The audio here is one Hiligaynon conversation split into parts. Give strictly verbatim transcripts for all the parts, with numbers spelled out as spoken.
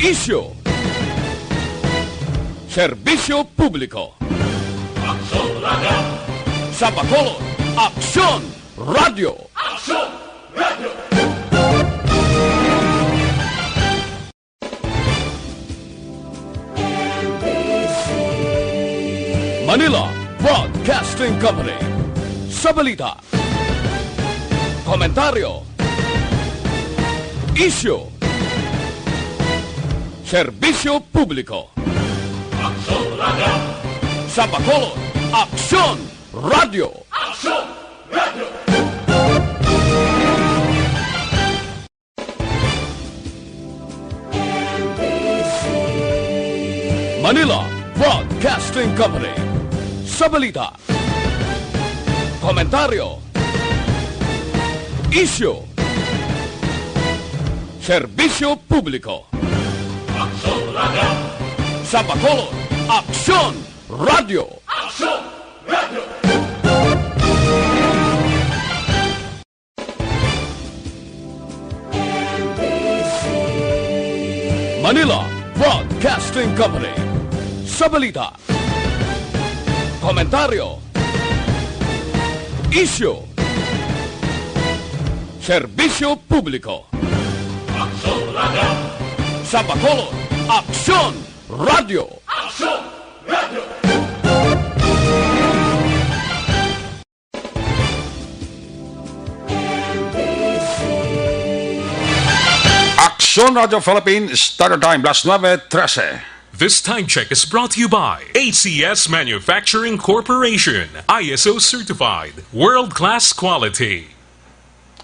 Isyu. Serbisyo publiko. Aksyon Radio. Sa Bacolod, Aksyon Radio. Aksyon Radio. Manila Broadcasting Company. Sa balita, komentaryo, isyu, serbisyo publiko. Aksyon Radio. Sa Bacolod, Aksyon Radio. Aksyon Radio. Manila Broadcasting Company. Sa balita, komentaryo, isyu, serbisyo publiko. Aksyon Radio. Sa Bacolod, Aksyon Radio. Aksyon Radio. Manila Broadcasting Company. Sa balita, komentaryo, isyu, serbisyo publiko. Aksyon Radio. Sa Bacolod, Aksyon Radio. Aksyon Radio. Aksyon Radio Philippines, Standard Time, las nuebe trese. This time check is brought to you by A C S Manufacturing Corporation, I S O certified, world-class quality.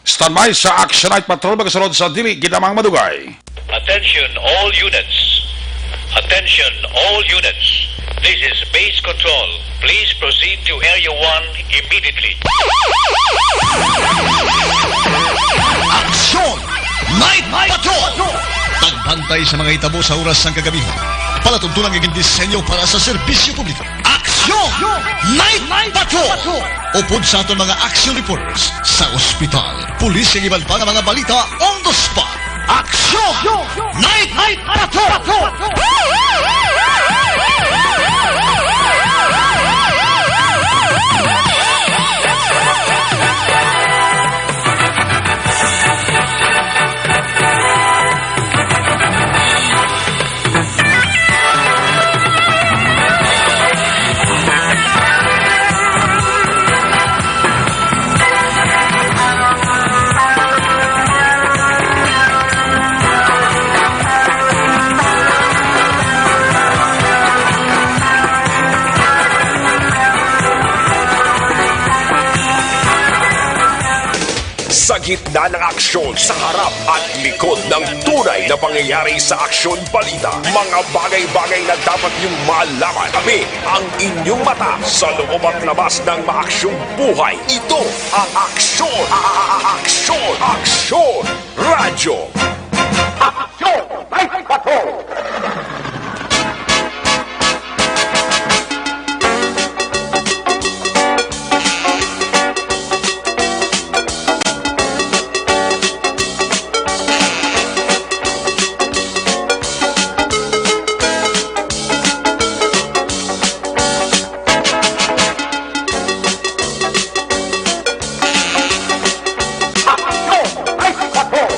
Standby sa Action Night Patrol, magasunod sa dili ginamang madugay. Attention all units. Attention all units. This is base control. Please proceed to Area one immediately. Aksyon! Night Patrol! Pagbantay sa mga hitabo sa oras sang kagabihan. Palatuntunan nga gindisenyo para sa serbisyo publiko. Aksyon! Night Patrol! Upod sa aton mga action reporters sa ospital, pulis, kag iban pa nga mga balita on the spot. Aksyon! Night Patrol! Sa gitna ng aksyon, sa harap at likod ng tunay na pangyayari sa aksyon balita, mga bagay-bagay na dapat niyong malaman. Kami ang inyong mata sa loob at labas ng maaksyong buhay. Ito ang Aksyon, a-, a-, a-, Aksyon, Aksyon Radyo. Aksyon Night Patrol! Aksyon Night Patrol!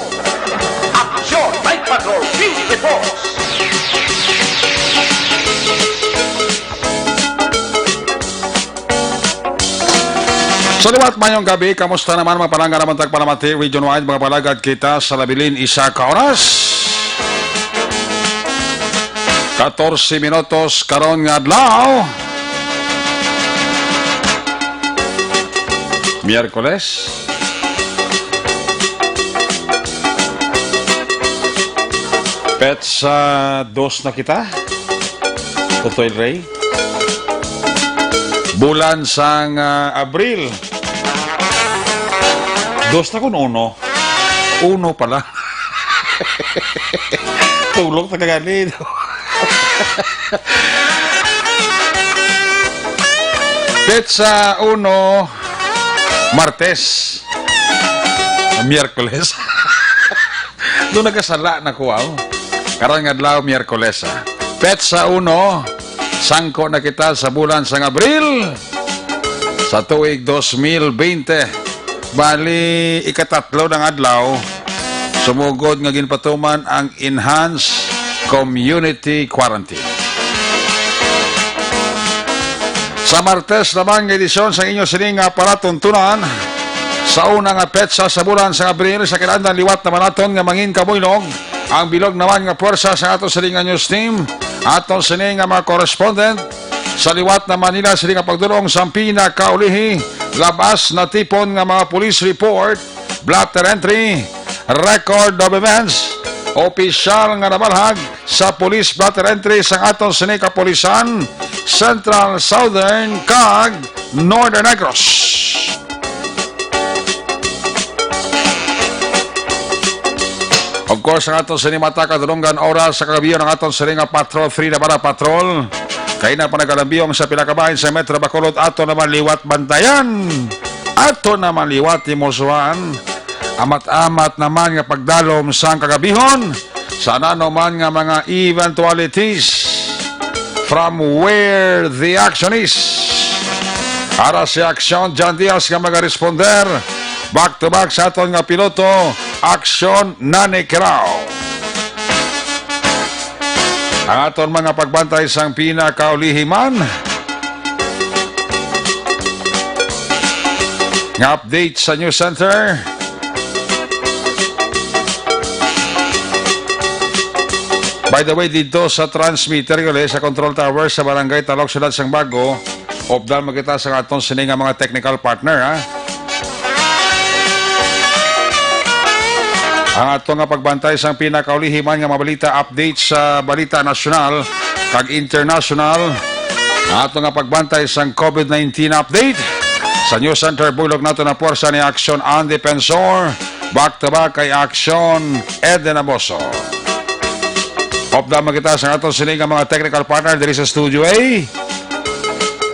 Aksyon Night Patrol! News reports! Sa liwat, mayong gabi. Kamusta naman, mga palangga naman tagpalamati region-wide, mga palagad kita sa labilin isa ka oras? Katorse minutos karon nga adlaw. Miyerkules. Petsa dos na kita. Totoy Rey. Bulan sang, ah, Abril. Dos na kun uno. Uno pala. Tulog na kagani. Petsa uno, Martes. Miyerkules. Doon nagkasala na ko, ah. Karon nga adlaw, Miyerkules, ah. Petsa uno, sangko na kita sa bulan sang Abril sa tuig dos mil bente. Bali, ikatatlo ng adlaw, sumugod nga ginpatuman ang enhanced community quarantine. Sa Martes naman nga edisyon sa inyo sini nga palatuntunan, sa una nga petsa sa bulan sa Abril, sa kinahanglan liwat naman naton nga mangin kabuylog ang bilog naman nga pwersa sa ato sini nga news team, ato sini nga mga correspondent sa liwat na Manila, sini nga pagdulong sa pinakaulihi, labas na tipon nga mga police report, blotter entry, record of events, opisyal nga nabalhag sa police blotter entry sang aton sini kapulisan, Central, Southern, kag Northern Negros. Of course, ang aton sini mata kadulungan oras sa kagabi ang aton sini nga Patrol three na para patrol. Kay na pa nagalambiyong sa pila ka bahin sa Metro Bacolod, ato naman liwat bantayan. Ato naman liwat imusuan. Amat-amat naman nga pagdalom sang kagabihon sa nanuman nga mga eventualities from where the action is. Para si Aksyon John Diaz nga magaresponder back to back sa aton nga piloto, Aksyon Nani Kirao. Ang aton mga pagbantay sang pinakaulihi man nga update sa News Center. By the way, dito sa transmitter, gali sa control tower sa Barangay Talok, Siyudad sang Bago, updal mo kita sa aton sini nga mga technical partner, ha? Ang ato nga pagbantay sang pinakaulihi man nga mga balita, update sa balita nasyonal kag internasyonal. Ang ato nga pagbantay sang covid nineteen update sa News Center, buylog nato na puwersa ni Aksyon Ang Defensor, back to back kay Aksyon Eden Aboso. Update man kita sa aton sini nga mga technical partner diri sa Studio A.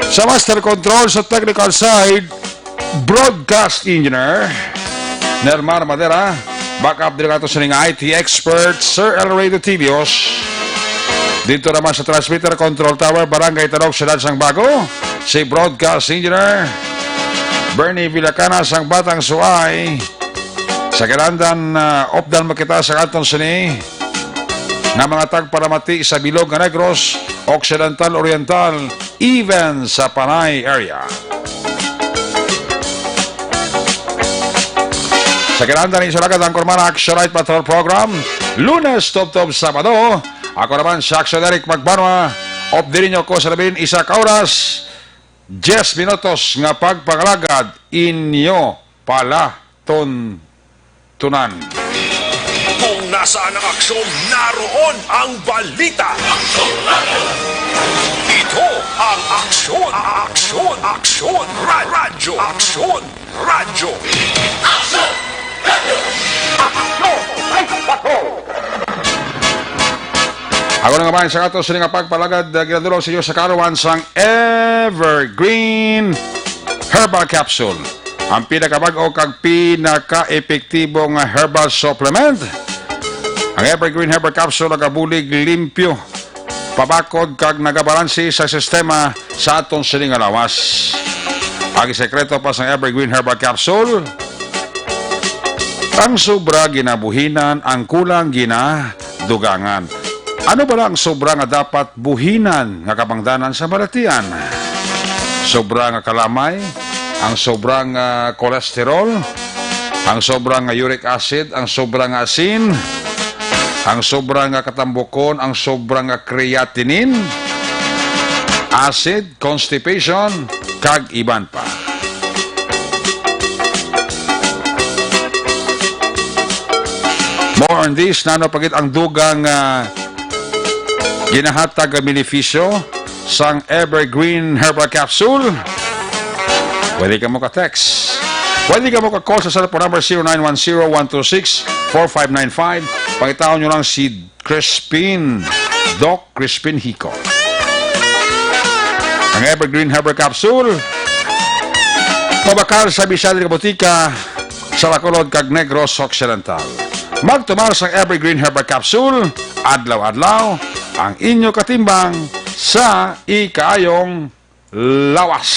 Sa master control, sa technical side, broadcast engineer, Nermar Madera. Backup diri ato sini nga I T expert, Sir El Rey de Tibios. Dito naman sa transmitter control tower, Barangay Talok, Siyudad sang Bago, si broadcast engineer Bernie Villacana sang Batang Suay. Sa kinahanglan, ah, update mo kita sa aton sini nga mga tagpalamati sa bilog nga Negros Occidental, Oriental, even sa Panay area. Sa kinahanglan, isulagad ang Kurmana Action Night Patrol Program, Lunes tubtob Sabado. Ako naman si Action Eric Magbanwa. Update ninyo ko sa labing isa ka oras, diyes minutos nga pagpangalagad inyo palatuntunan. Kung nasaan ang aksyon, naroon ang balita. Ito ang Aksyon, Aksyon, Aksyon, Ra-, Radyo, Aksyon, Radyo. Aksyon! Radyo! Aksyon! Ay, bako! Ako na nga man sa ato sini nga pagpalagad, uh, ginadulong sa inyo sa kaarawan sang Evergreen Herbal Capsule, ang pinakabag-o kag pinaka-epektibo nga herbal supplement. Ang Evergreen Herbal Capsule nagabulig limpyo, pabakod kag nagabalanse sa sistema sa aton sini nga lawas. Ang sekreto pa sang Evergreen Herbal Capsule, ang sobra ginabuhinan, ang kulang ginadugangan. Ano bala ang sobra nga dapat buhinan nga kabangdanan sa balatian? Sobra nga kalamay, ang sobra nga cholesterol, ang sobra nga uric acid, ang sobra nga asin, ang sobra nga katambukon, ang sobra nga creatinine, acid, constipation, kag iban pa. More on this, nano pa gid ang dugang, ah, ginahatag nga benepisyo sang Evergreen Herbal Capsule? Pwede ka mo ka-text. Pwede ka mo ka-call sa cellphone number zero nine one zero one two six four five nine five. Pangitaon nyo lang si Crispin, Doc Crispin Hico. Ang Evergreen Herbal Capsule, mabakal sa bisan nga botika sa Bacolod kag Negros Occidental. Magtumar sang Evergreen Herbal Capsule, adlaw-adlaw, ang inyo katimbang sa ikaayong lawas.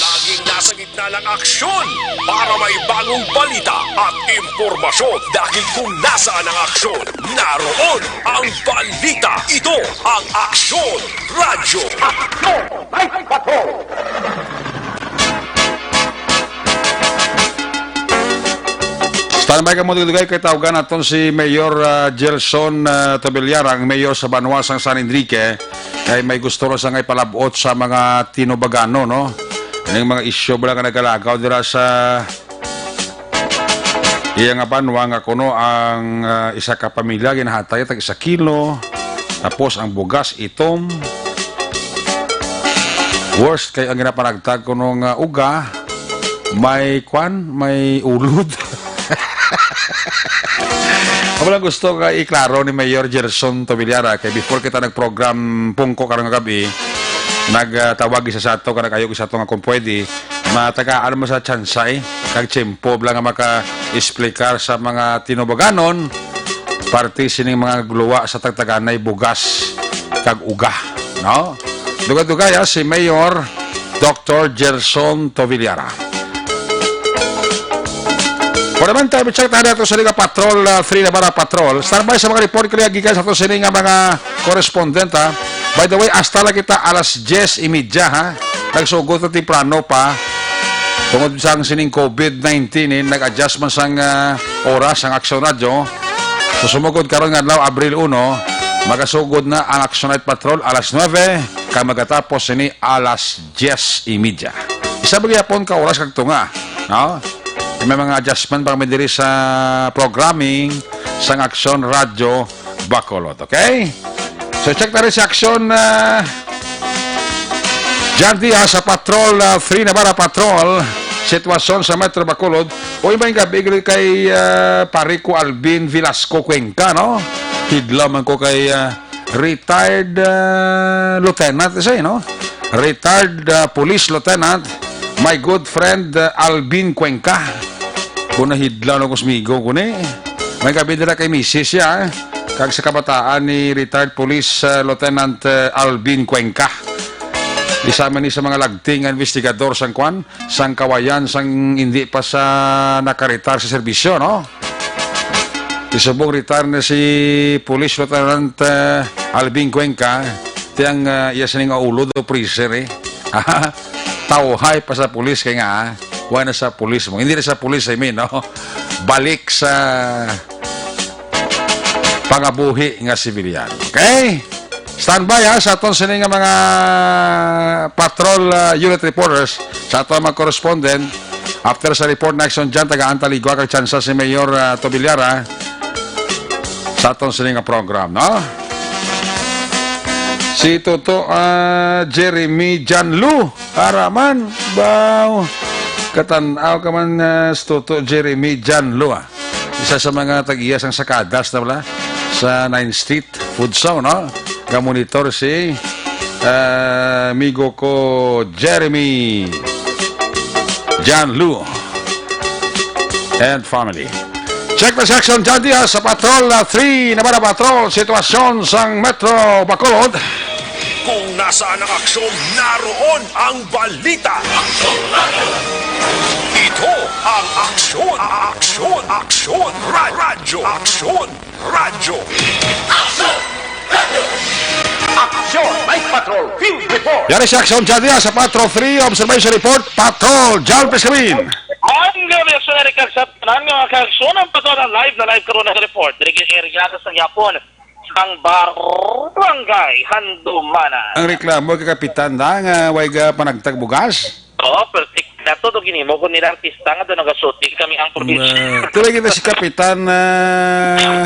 Laging nasa gitna ng aksyon para may bagong balita at impormasyon. Dahil kung nasaan ang aksyon, naroon ang balita. Ito ang Aksyon Radyo. Aksyon Night Patrol! Standby kamo, dugay-dugay, kay tawagan naton si Mayor, ah, Gelson, ah, Tobillara, ang mayor sa banwa sang San Enrique, kay may gusto na siya nga ipalab-ot sa mga Tinubagano, no? Ining mga isyu bala nga nagalagaw dira sa iya nga banwa, nga kuno ang, ah, isa ka pamilya ginahatag tag isa kilo, tapos ang bugas itom. Worst kay ang ginapanagtag kuno nga uga, may kwan, may ulod. Ako lang gusto nga iklaro ni Mayor Gerson Tobilyara, kay before kita nag-program pungko karong gabi, nagtawag isa sa ato, ka nag-ayog isa to nga kung pwede, matagaan mo sa tsansa, eh, kag tiyempo lang nga maka-explicar sa mga Tinubaganon, parte sining mga gluwa sa tagtaganay, bugas kag uga, no? Dugay-dugay, ah, si Mayor Doctor Gerson Tovilara. Pero man tayo, check tayo nato sa Liga Patrol, ah, three Navarra Patrol. Standby sa mga report kaya gikan sa ato sini nga mga correspondent, ha. By the way, hasta lang kita alas diyes y media, ha. Nagsugod na temprano pa. Tungod sang sining covid nineteen, eh, nag-adjust man sang, ah, oras ang Aksyon Radyo. So, sumugod karon nga adlaw, Abril uno, magasugod na ang Action Night Patrol alas nuebe, kag magatapos sini alas diyes y media. Isa ba gyapon ka oras kag tunga, no? May mga adjustment pa kami diri sa programming sang Aksyon Radyo Bacolod, okay? So, check na rin si Aksyon, ah, John Diaz sa Patrol, ah, three Navarra Patrol, sitwasyon sa Metro Bacolod. Uy, may gabi gali kay, ah, pare ko Alvin Velasco Cuenca, no? Hidlaw man ko kay, ah, retired, ah, lieutenant, siya, no? Retired, ah, police lieutenant, my good friend, ah, Alvin Cuenca. Kung nahidlaw na ko sa migo ko ni. May gabi dira kay misis siya, eh. Kag sa kabataan ni retired police, ah, Lieutenant, ah, Alvin Cuenca. Isa man ni sa mga lagting nga investigador sang kwan, sang kawayan, sang hindi pa sa nakaretire sa serbisyo, no? Isubong retire na si Police Lieutenant, ah, Alvin Cuenca, tiyang, ah, iya sining ulo do freezer, eh. Tawhay pa sa pulis kay nga, ah, wala na sa pulis mo. Hindi na sa pulis, I mean, no? Balik sa pangabuhi nga sibilyan. Okay? Standby, ha, sa aton sini nga mga patrol, ah, unit reporters, sa aton mga correspondent. After sa report na action dyan, tagaan ta ligwa kag tsansa si Mayor, ah, Tobilyara sa aton sini nga program, no? Si Toto, ah, Jeremy Janlu. Araman, baw. Katanaw ka man, ah, si Toto Jeremy Janlu, ah. Isa sa mga tag-iya sang sakadas na wala sa Ninth Street Food Zone, no? Ga-monitor si, ah, amigo ko Jeremy Janlu and family. Check the section, John Diaz sa Patrol, ah, three Navarra Patrol, sitwasyon sang Metro Bacolod. Kung nasaan ang aksyon, naroon ang balita. Ito ang Aksyon, Aksyon, Aksyon, Ra-, Radyo, Aksyon, Radyo. Aksyon, Night Patrol, Field Report. Yari sa Aksyon, John Diaz sa Patrol three, Observation Report, Patrol, John Pescawin. Ang gabi, Aksyon, Eric, sa tanan nga mga kaaksyon, ang Patrol na live na live karon nag-report. Diri kay area sa Yapon. Ang Barangay Handumanan. Ang reklamo kay Kapitan na nga way ga panagtag bugas? Oo, pero tik-, nato do ginimo ko nila artista nga do nagasuti kami ang probinsya. Ma-, tuloy kita si Kapitan, ah,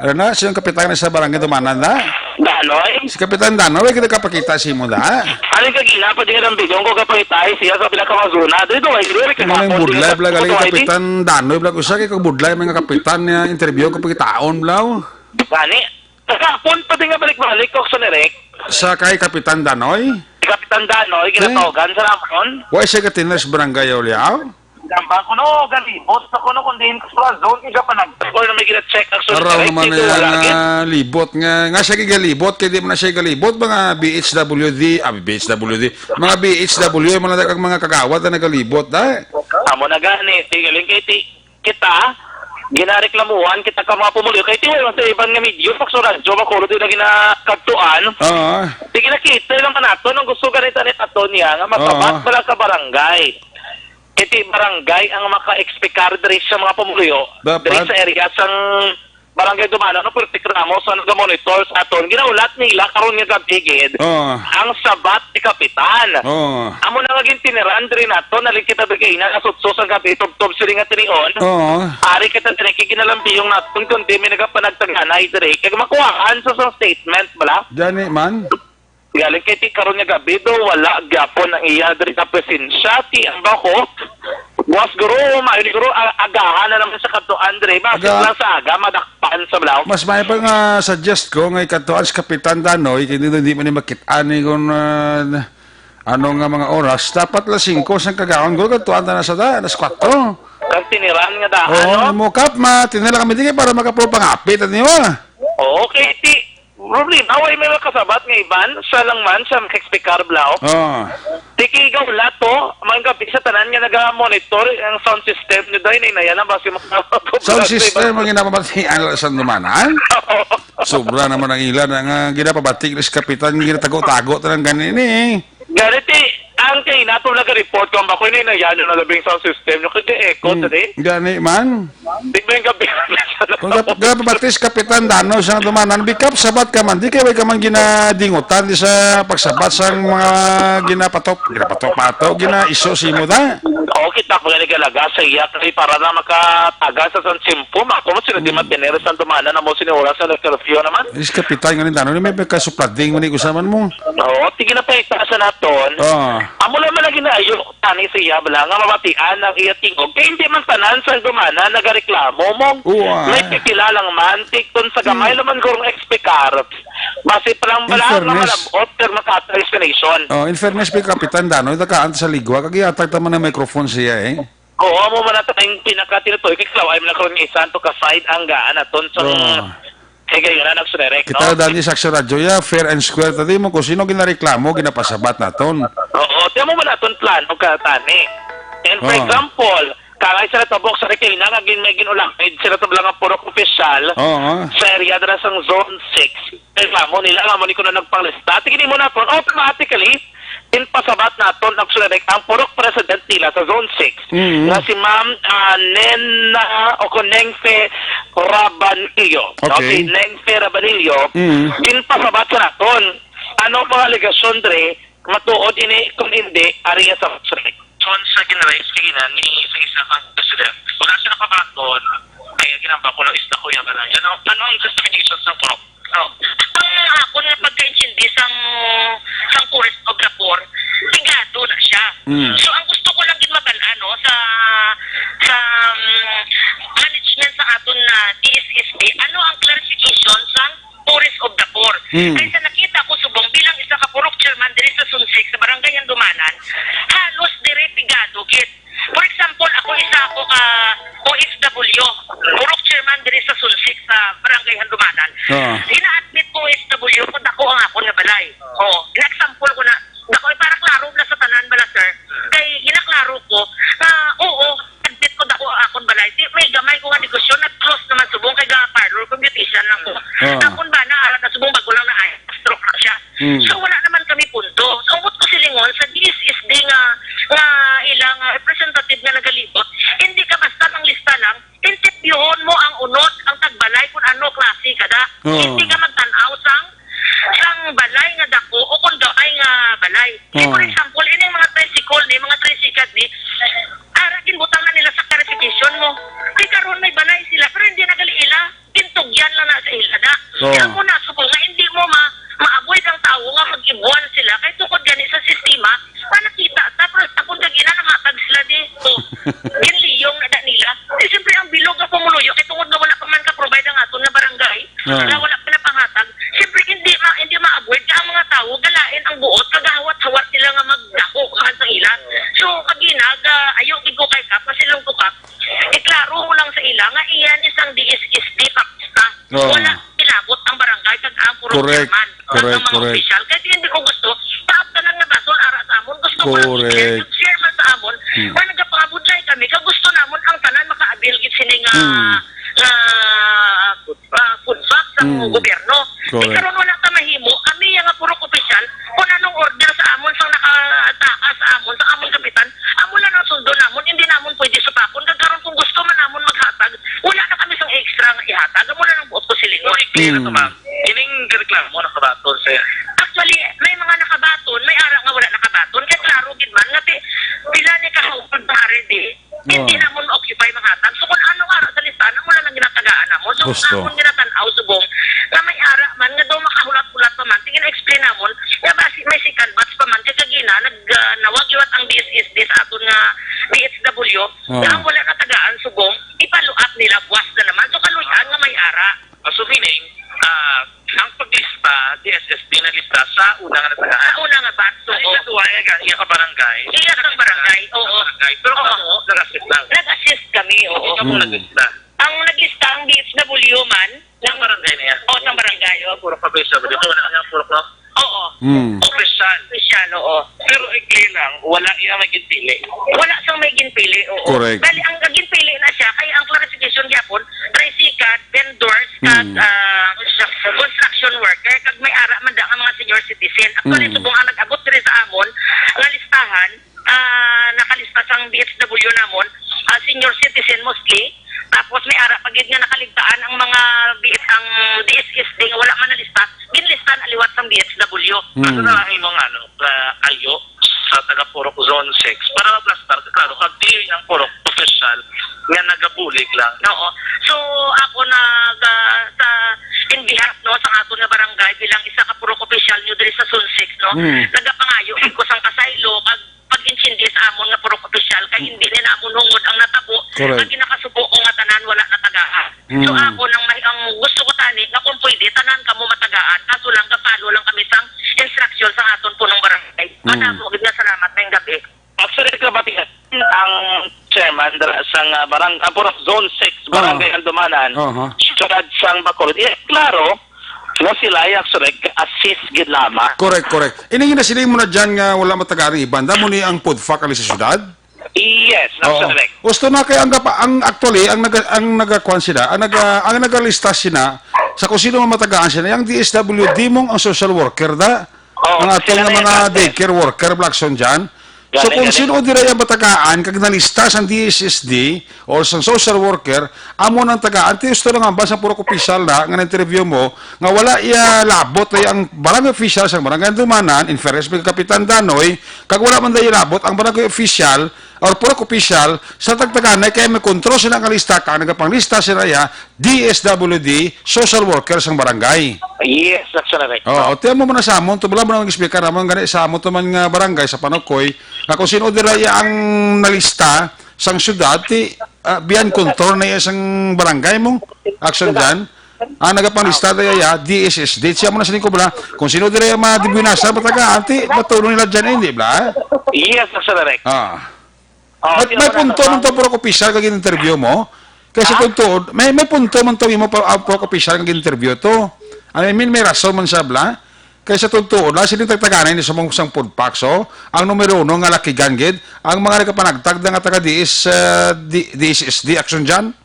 ano na, sino ang Kapitan na sa Barangay Dumanan na? Danoy? Si Kapitan Danoy, way kita kapakita si mo da? Ano yung kagina, pwede nga ng video ko kapakita siya sa pinakamaguna. Dito, may clear, Ano lang budlay, bla, galing Kapitan Danoy, bla, usa kay kag budlay, mga kapitan niya, interview, kapakitaon, bla. Gani, Kahapon pa din nga balik-balik, Coxon Eric. Sa kay Kapitan Danoy? Si Kapitan Danoy, ginatawagan sa namon. Wa siya ka-tenor sa Barangay Uliao? Tambang ko, no, galibot sa kuno, kung diin ko sa zone, kaya pa nag-, or na may gina-check ang Araw susunod, naman na dito, yan, wala, ah, gid. Libot nga, nga siya gigalibot, kaya di man na siya galibot, mga B H W D, ah, B H W D, mga B H W, mga nagkag mga kagawad na nagalibot, da. Amo na gani, tigaling kay ti-, kita, ginareklamuhan kita ka mga pumuluyo, kay ti wala sa iban nga medyo, pag sa radyo, makulo din na ginakagtuan. Oo. Di ginakita lang man nato, nung gusto ganit-anit ato niya, nga masabat Oo. Pala sa barangay. Iti barangay ang maka-expekar diri sa mga pumuluyo, Dapat. Diri sa area sang Barangay Dumana, no, Pertik Ramos, ang nagamonitor sa aton. Ginaulat nila karon nga gabi gid Oo. Ang sabat ni Kapitan. Oo. Amo na nga gintiniran diri nato, nalig kita diri kay ina, asutso sa gabi, tubtob sila nga tinion. Oo. Ari kita diri kay ginalambiyong naton, kundi may nagapanagtaganay diri. Kag makuhaan sa, sa statement, bala? Gani man. Galing kay ti karon nga gabi do, wala gyapon ang iya diri nga presensya. Ti ang bako, buwas guro, maayo ni guro, a-, agahan na naman sa kadtuan diri. Bakit Aga- lang sa aga, madakpan sa balaw? Mas may pa nga suggest ko nga ikadtuan sa Kapitan Danoy, kay hindi, hindi man ni makit-an ni kung, ah, ano nga mga oras. Dapat las singko sang kagahon, guro, kadtuan ta na sa da, alas kwatro. Kag tiniran nga daan, Oo, no? Mukap, ma, tinala kami di kay para makapagpangapit, ano yun? Oo, kay ti, problema, way may makasabat nga iban, siya lang man, siya mag-expectar balaw. Oo. Tiki ikaw lato, mga gabi sa tanan nga naga-monitor ang sound system ni Day, nay, nayan ang basi mga Sound system ang ginapabatian sa Dumanan? Oo. Sobra naman ang ila na nga ginapabati ni Kapitan, ginatago-tago tanan ganini. Ganiti, ang kay nato naga-report kung bako ini na yan yung nalabing sound system, yung kag-echo, Hmm, tadi. Gani man. Di ba yung gabi? Kung gap-, gapabatis Kapitan Dano sa Dumanan, bikap sabat ka man, di kay way ka man ginadingutan di sa pagsabat sang mga ginapatok, ginapatok-patok, ginaiso si mo ta. Oo, kita ko gani galaga sa iya, kay para na makataga sa San Simpo, mako mo sila di Hmm. matinere sa Dumanan, amo sini oras sa curfew naman. Is Kapitan nga ni Dano, may pagkasuplading man ni usaman mo. Oo, sige na pa itaas sa naton. Oo. Amo lang man lagi na ayo. Tani siya bala nga mabatian ang iya tingog. Kay hindi man tanan sa Dumanan nagareklamo mo. Uwa. May pipila lang man, tikon sa gamay Mm. lang man gurong expectar. Basi pa lang bala In nga fairness. Malabot, pero makata explanation. Oh, in fairness, may Kapitan Dano, itakaan sa ligwa, kag iatag ta man ang microphone siya, eh. Oo, amo man nato ang pinakatinutoy, kay klaw, ay man karon nga isanto ka side ang gaan aton sa Oh. Kay gayon na nagsunerek, Kita no? Na dani sa Aksyon Radyo, ya, fair and square. Tadi mo kung sino ginareklamo, ginapasabat naton. Oo, tiyan mo man aton plano ka, tani. And for Oo. example, kangay sila tabok sa Reclina nga gin-, may ginulamid sila sa mga purok opisyal Oo, nga. Sa area dira sang Zone six. Reklamo nila nga mo ni kuno nagpanglista. Tingin mo na kon automatically, ginpasabat naton ang sunerek ang purok president nila sa Zone six, Mm. Nga si Ma'am, ah, Nena o kon Nengfe Rabanillo. No? Okay. Si Nengfe Rabanillo, Mm. ginpasabat sa naton. Ano ang mga alegasyon, Dre? Matuod ini, kung hindi, ari sa sunerek. Son sa ginraise kay ina ni sa isa ka president. Wala siya nakabaton. Kaya ginamba ko lang isda ko yung balay. Ano, ano ang justification sa purok? No. Ang akon nga pagkaintindi sang, sang Forest of the Poor, pigado na siya. Mm. So, ang gusto ko lang gid mabal-an, no, sa, sa, um, management sa aton na D S S B, ano ang clarification sang Forest of the Poor? Mm. Kay sa nakita ko subong bilang isa ka purok chairman diri sa Sunsik, sa Barangay Handumanan, halos diri pigado gid. For example, ako isa ako ka O F W, purok chairman diri sa Sunsik sa Barangay Handumanan. Oo. Gina-admit ko O F W kung dako ang akon nga balay. Oh, gina-example ko na dako, eh, para klaro na sa tanan bala, sir. Kay ginaklaro ko na, oo, admit ko dako ang akon balay. Di, may gamay ko nga negosyo, nag-close naman subong kay ga-parlor, kung beautician lang ko. Oo. Tapon ba na, arat na subong bago lang na ay, stroke na siya. Mm. So, wala naman kami punto. So, ang ko silingon sa D S S D nga, nga ilang, ah, representative nga nagalibot, hindi ka basta manglista lang, interviewon mo ang unod, ang tagbalay, kung ano klase kada. Oo. Hindi ka magtan-aw sang, sang balay nga dako o kung daay nga balay. Kay, for Oo. example, ining mga tricycle ni, mga tricycle ni, ara, ginbutang na nila sa clarification mo. Kay karon may balay sila, pero hindi na gali ila. Gintugyan lang na sa ila na. Oo. Kaya mo na, subong nga hindi mo ma-, ma-avoid ang tawo nga mag-ibuan sila. Kay tungod gani sa sistema, panakita ta, pero tapon kag ina, nangatag sila di. O, ginliyong na da nila. Eh, siyempre, ang bilog nga pumuluyo, kay tungod nga wala pa man ka-provide ang aton nga barangay, Oo. na wala pa napangatag, siyempre, hindi ma-, hindi ma-avoid nga ang mga tawo, galain ang buot, kagahawat-hawat nila nga magdako man sa ila. So, kag ina, Ka, ayo gid ko kay Kap, kasi lang ko, Kap, iklaro mo lang sa ila nga iyan isang D S S D pakista. Oo. Wala kilabot ang barangay kag ang puro Correct. chairman, kag Correct, ang mga correct. opisyal. Kaya hindi ko gusto, taas tanan nga basol ara sa amon. Gusto ko lang Correct. i-clear, yung chairman sa amon, Hmm. nga nagapangabudlay kami, kag gusto namon ang tanan makaabil gid sini nga, Hmm. nga ah, food pack sang Hmm. gobyerno. Di Correct. karon wala ta mahimo, kami nga puro opisyal, kung anong order sa amon, sang nakataas sa amon, sa amon kapitan, amo lang ang sundo namon, hindi namon pwede supakon. Kag karon kung gusto man namon maghatag, wala na kami sang extra nga ihatag. Amo lang ang buot ko silingon. Clear na to, Hmm. ma'am. Ining reklamo nakabaton, sir. Actually, may mga nakabaton, may ara nga wala nakabaton. Kay klaro gid man nga ti-, pila ni ka household nga ari di, hindi Oh. namon ma-occupy mga hatag. So, kung ano nga ara sa listahan, amo lang ang ginatagaan namon. So, Gusto. kung amon ginatan-aw subong nga may ara man, nga daw makahulat-hulat pa man, tingin na-explain namon, nga basi may second batch pa man, kay kagina, nag, ah, nawag liwat ang D S S D sa aton nga D H W, Oh. nga ang wala natagaan subong, i-follow up nila, buwas na naman. So, kaluy-an nga may ara. Ah, so meaning, ah, ang paglista, D S S D naglista sa una nga natagaan. Sa una nga batch, Ang oo. ikaduha nga gani iya ka barangay. Iya sa barangay, oo. Barangay. Pero Oo. kamo, nag-assist lang. Nag-assist kami, oo. Kamo Hmm. naglista. Ang naglista ang D H W man. Sa barangay na yan. Oo, sa barangay, oo. Puro ka beso, di ba? Wala nga, puro ka Oo. Hmm. Official. Official, oo. Pero i-clear lang, wala iya may ginpili. Wala sang may ginpili, oo. Correct. Bali, ang ginpili na siya, kay ang clarification gyapon, tricycle, vendors, kag, Hmm. ah, construction worker, kag may ara man da nga mga senior citizen. Actually, Hmm. subong ang nag-abot diri sa amon, nga listahan, ah, nakalista sang D H W namon, ah, senior citizen mostly. Tapos may ara pa gid nga nakaligtaan ang mga B S, ang D S S D nga wala man nalista, ginlista na liwat sang D H W. Hmm. Ano na lang imong, ano, ah, ayo sa taga Purok Zone six para maplastar ka, klaro, kag dili ang purok opisyal nga nagabulig lang. Oo. So, ako nag, ah, sa, in behalf, no, sa aton nga barangay bilang isa ka purok opisyal nyo diri sa Zone six, no, Hmm. nagapangayo ko sang kasaylo kag pag-intindi sa amon nga purok opisyal, kay hindi ni namon hungod ang natabo, Correct. nga ginakasubo ko nga tanan wala natagaan. So, Mm. ako nang may, ang gusto ko tani nga kung pwede tanan kamo matagaan, kaso lang kapalo lang kami sang instruction sa aton punong barangay. Mm. Madamo gid nga salamat, maayong gabi. Actually, kabatian ang chairman dira sa nga barang-, ah, purok Zone six, Ah. Barangay Andumanan, Aha. siyudad sang Bacolod. Iya, klaro, nga sila ay actually assist gid lamang. Correct, correct. Ini nga nasiling mo na dyan nga wala matagaan ang iban. Damo ni ang food pack ali sa syudad? Yes, Oo. Actually. Gusto na kay ang gapa-, ang actually, ang naga-, ang nagakuan sila, ang naga-, ang nagalista sila sa kung sino ang matagaan sila, ang D S W D mong ang social worker da. Oo, Ang aton sila nga na mga yan, sir. daycare worker, Blackson dyan. So, Gani, kung gani. sino dira yung matagaan, kag nalista sang D S S D or sang social worker, amo nang tagaan. Ti gusto lang ang basa puro opisyal na, nga na-interview mo, nga wala iya labot, ay ang barangay official sang barangay Dumanan, in fairness, may Kapitan Danoy, kag wala man dahil labot, ang barangay official, or puro opisyal, sa tagtaganay, kaya may kontrol sila nga lista, kag nagapanglista sila ya, D S W D, social worker sang barangay. Yes, that's correct. Oh, tiyan mo muna sa amon, tumula mo na mag-explicar naman gani sa amon to man nga barangay sa Panukoy, nga kung sino dira iya ang nalista sang syudad, ti, ah, beyond control na iya sang barangay mong action dyan. Ang nagapanglista dira iya, D S S D. Siya mo na sa lingkod bala, kung sino dira iya mga dibinasa, matagaan, ti, matulong nila dyan, eh, hindi bala? Yes, that's correct. Ah. Oh, May, sino may ba punto na man to, puro opisyal kag interview mo. Kasi Ha? kung tuod, may, may punto man to imo pa, ah, puro opisyal kag interview to. I mean, may rason man siya, bla. Kay sa totoo, na sila tagtaganay ni sa mong sang food pack, so, ang numero uno nga lakigan gid, ang mga nagapanagtag na nga taga D S, ah, D-, D S S D action dyan.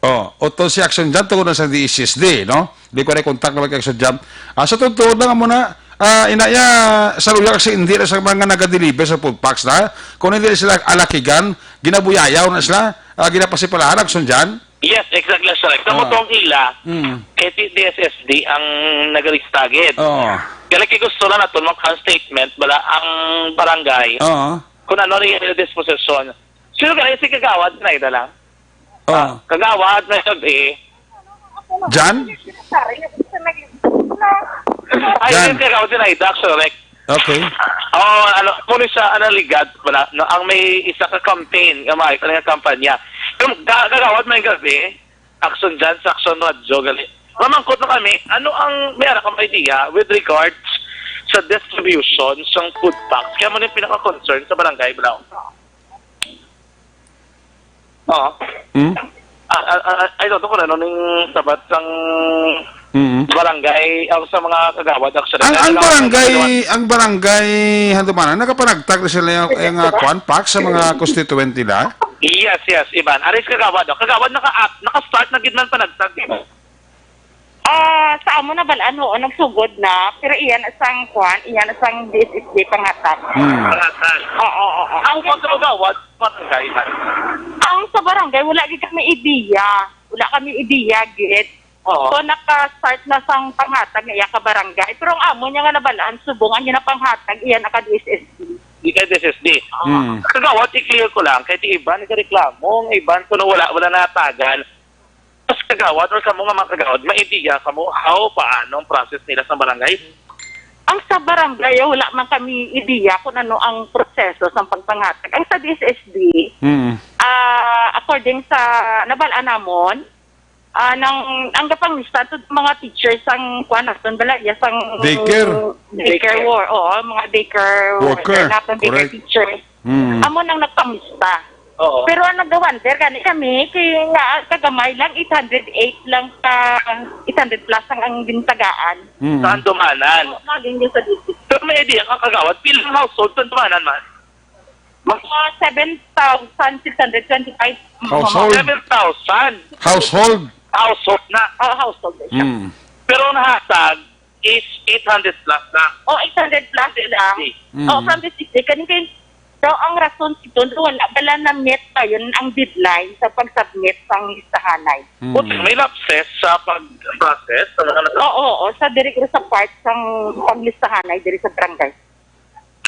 Oh, uto si action dyan, tungod na sa D S S D, no? Di ko na contact naman kay action dyan. Ah, sa totoo na nga muna, ah, inaya, sa luya kasi hindi na sa mga naga-deliver sa food packs na, kung hindi sila alakigan, ginabuyayaw na sila, ah, ginapasipalahan, action dyan. Yes, exactly, sir. Kamo Ah. tong ila, Mm. kay ti-, D S S D ang nagalista gid. Oo. Kaya lagi gusto lang naton mag-, ang statement, bala ang barangay, Oo. kung ano rin yung disposition. Sino ka, si Kagawad, na ida lang? Oo. Ah, Kagawad, na sabi, Jan? Ay, Jan. Yung Kagawad, na ida, correct. Okay. Oh, ano, muna siya, ano, ligat, wala, no, ang may isa ka campaign, nga may, ano, nga kampanya. Yung ga-, Kagawad, may gabi, action dyan sa Action Radyo, gali. Mamangkot na kami, ano ang, may ara kang idea with regards sa distribution sang food packs. Kaya mo yung pinaka-concern sa barangay, Blau. Oo. Hmm? Ah, ah, ah, I don't know kung ano ning sabat sang Mm. barangay, ang sa mga kagawad, actually. Ang, Kaya ang nagawad barangay, ng ang barangay Handumanan, nakapanagtag na sila yung, yung uh, kuan pack sa mga constituent nila? Yes, yes, Ivan. Aris kagawad, oh. Kagawad, naka, naka-start na gid man panagtag. Ah, sa amo na balaan, oo, nagsugod na. Pero iyan asang kuan, iyan asang D S S D pangatag. Hmm. Pangatag. Oo, oo, oo. Ang kontra kagawad, barangay man. Ang sa barangay, wala gid kami ideya. Wala kami ideya gid. Oo. So naka-start na sang pangatag nga iya ka barangay. Pero ang amo niya nga nabalaan, subong ang ginapanghatag iya naka D S S D. Di kay D S S D. Hmm. Kagawad, i-clear ko lang, kay ti iban nagareklamo, ang iban kuno wala, wala natagan. Mas kagawad or kamo nga mga kagawad, may idea kamo how, paano ang process nila sa barangay? Ang sa barangay, wala man kami ideya kung ano ang proseso sa pagpangatag. Ang sa D S S D, Hmm. ah, according sa nabalaan namon, ah, nang ang gapangista to mga teachers ang kuan naton bala iya sang Daycare. daycare war, oo, mga daycare Worker, naton, daycare correct. Teachers. Hmm. Amo nang nagpangista. Oo. Pero ang nagawonder gani kami kay nga kagamay lang, eight hundred eight lang ka, eight hundred plus ang ang gintagaan. Hmm. Sa Handumanan. Maging yung sa district. Pero may idea ka, kagawad, pilang household sa Handumanan man? Mga seven thousand six hundred twenty-five. Household. Seven thousand Household. household na. Oh, household na siya. Hmm. Pero ang nahatag is eight hundred plus na. Oh, eight hundred plus lang. Di. Hmm. Oh, from the city. Kani kay, so, ang rason sito, wala bala na-meet pa yun ang deadline sa pag-submit sang listahanay. Hmm. Puti, may lapses sa pag-process. Sa mga nasa- Oo, oo, sa diri sa part sang paglistahanay diri sa barangay.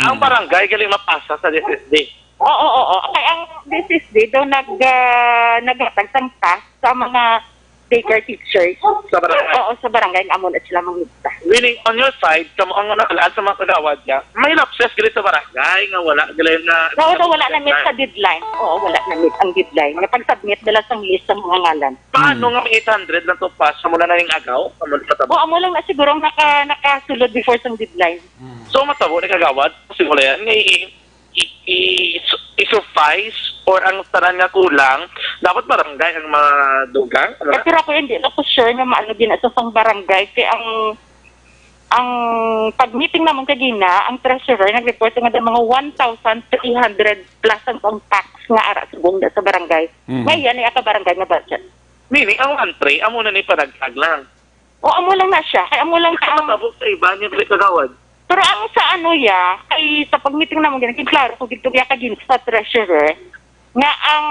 Ang barangay galing mapasa sa D S S D. Oo, oo, oo. Kay ang D S S D daw nag, ah, naghatag sang task sa mga daycare teachers. Sa barangay. Oo, sa barangay nga amo na sila mangita. Meaning, on your side, kamo ang nabalaan sa mga kagawad niya, may lapses gali sa barangay nga wala gali na... Daw na wala na-meet sa deadline. Oo, wala na-meet ang deadline. Nga pag-submit nila sang list sa mga ngalan. Paano nga may eight hundred lang to pass? Sa mula na yung agaw? Sa mula na Oo, amo lang na siguro ang naka, nakasulod before sang deadline. So, matabo ni kagawad, simula yan, nga i- i- i- i-suffice or ang tanan nga kulang, dapat barangay ang madugang. Ano Eh, na? pero ako hindi na ko sure nga maano gina sa sang barangay kay ang ang pag-meeting naman kagina, ang treasurer nag-report nga daw mga one thousand three hundred plus ang, ang tax nga ara subong na sa barangay. Mm. Nga iya ni aka barangay nga budget. Meaning, ang one three, amo na ni panagtag lang. O amo lang na siya, kay amo lang na ang Matabo sa iba niya, pre, kagawad. Pero ang sa ano ya, kay sa pag-meeting naman gina, klaro ko gid ya kagina sa treasurer nga ang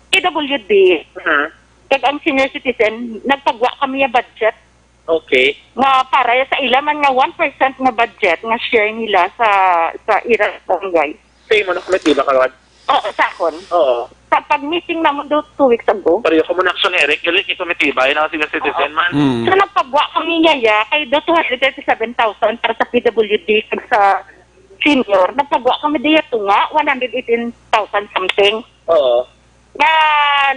P W D Mhm. kag ang senior citizen nagpagwa kami ya budget Okay. nga para ya sa ila man nga one percent nga budget nga share nila sa sa ira barangay. Sa imo na komitiba, kagawad? Oo, sa akon. Oo. Sa pag-meeting naman do two weeks ago, Pareho ko mo na action, Eric. Galing ito, may tibay na sila citizen man. Mm. so nagpagwa kami niya ya kay do two hundred thirty-seven thousand para sa P W D kag sa senior. Nagpagwa kami diya to nga one hundred eighteen thousand something. Oo. Nga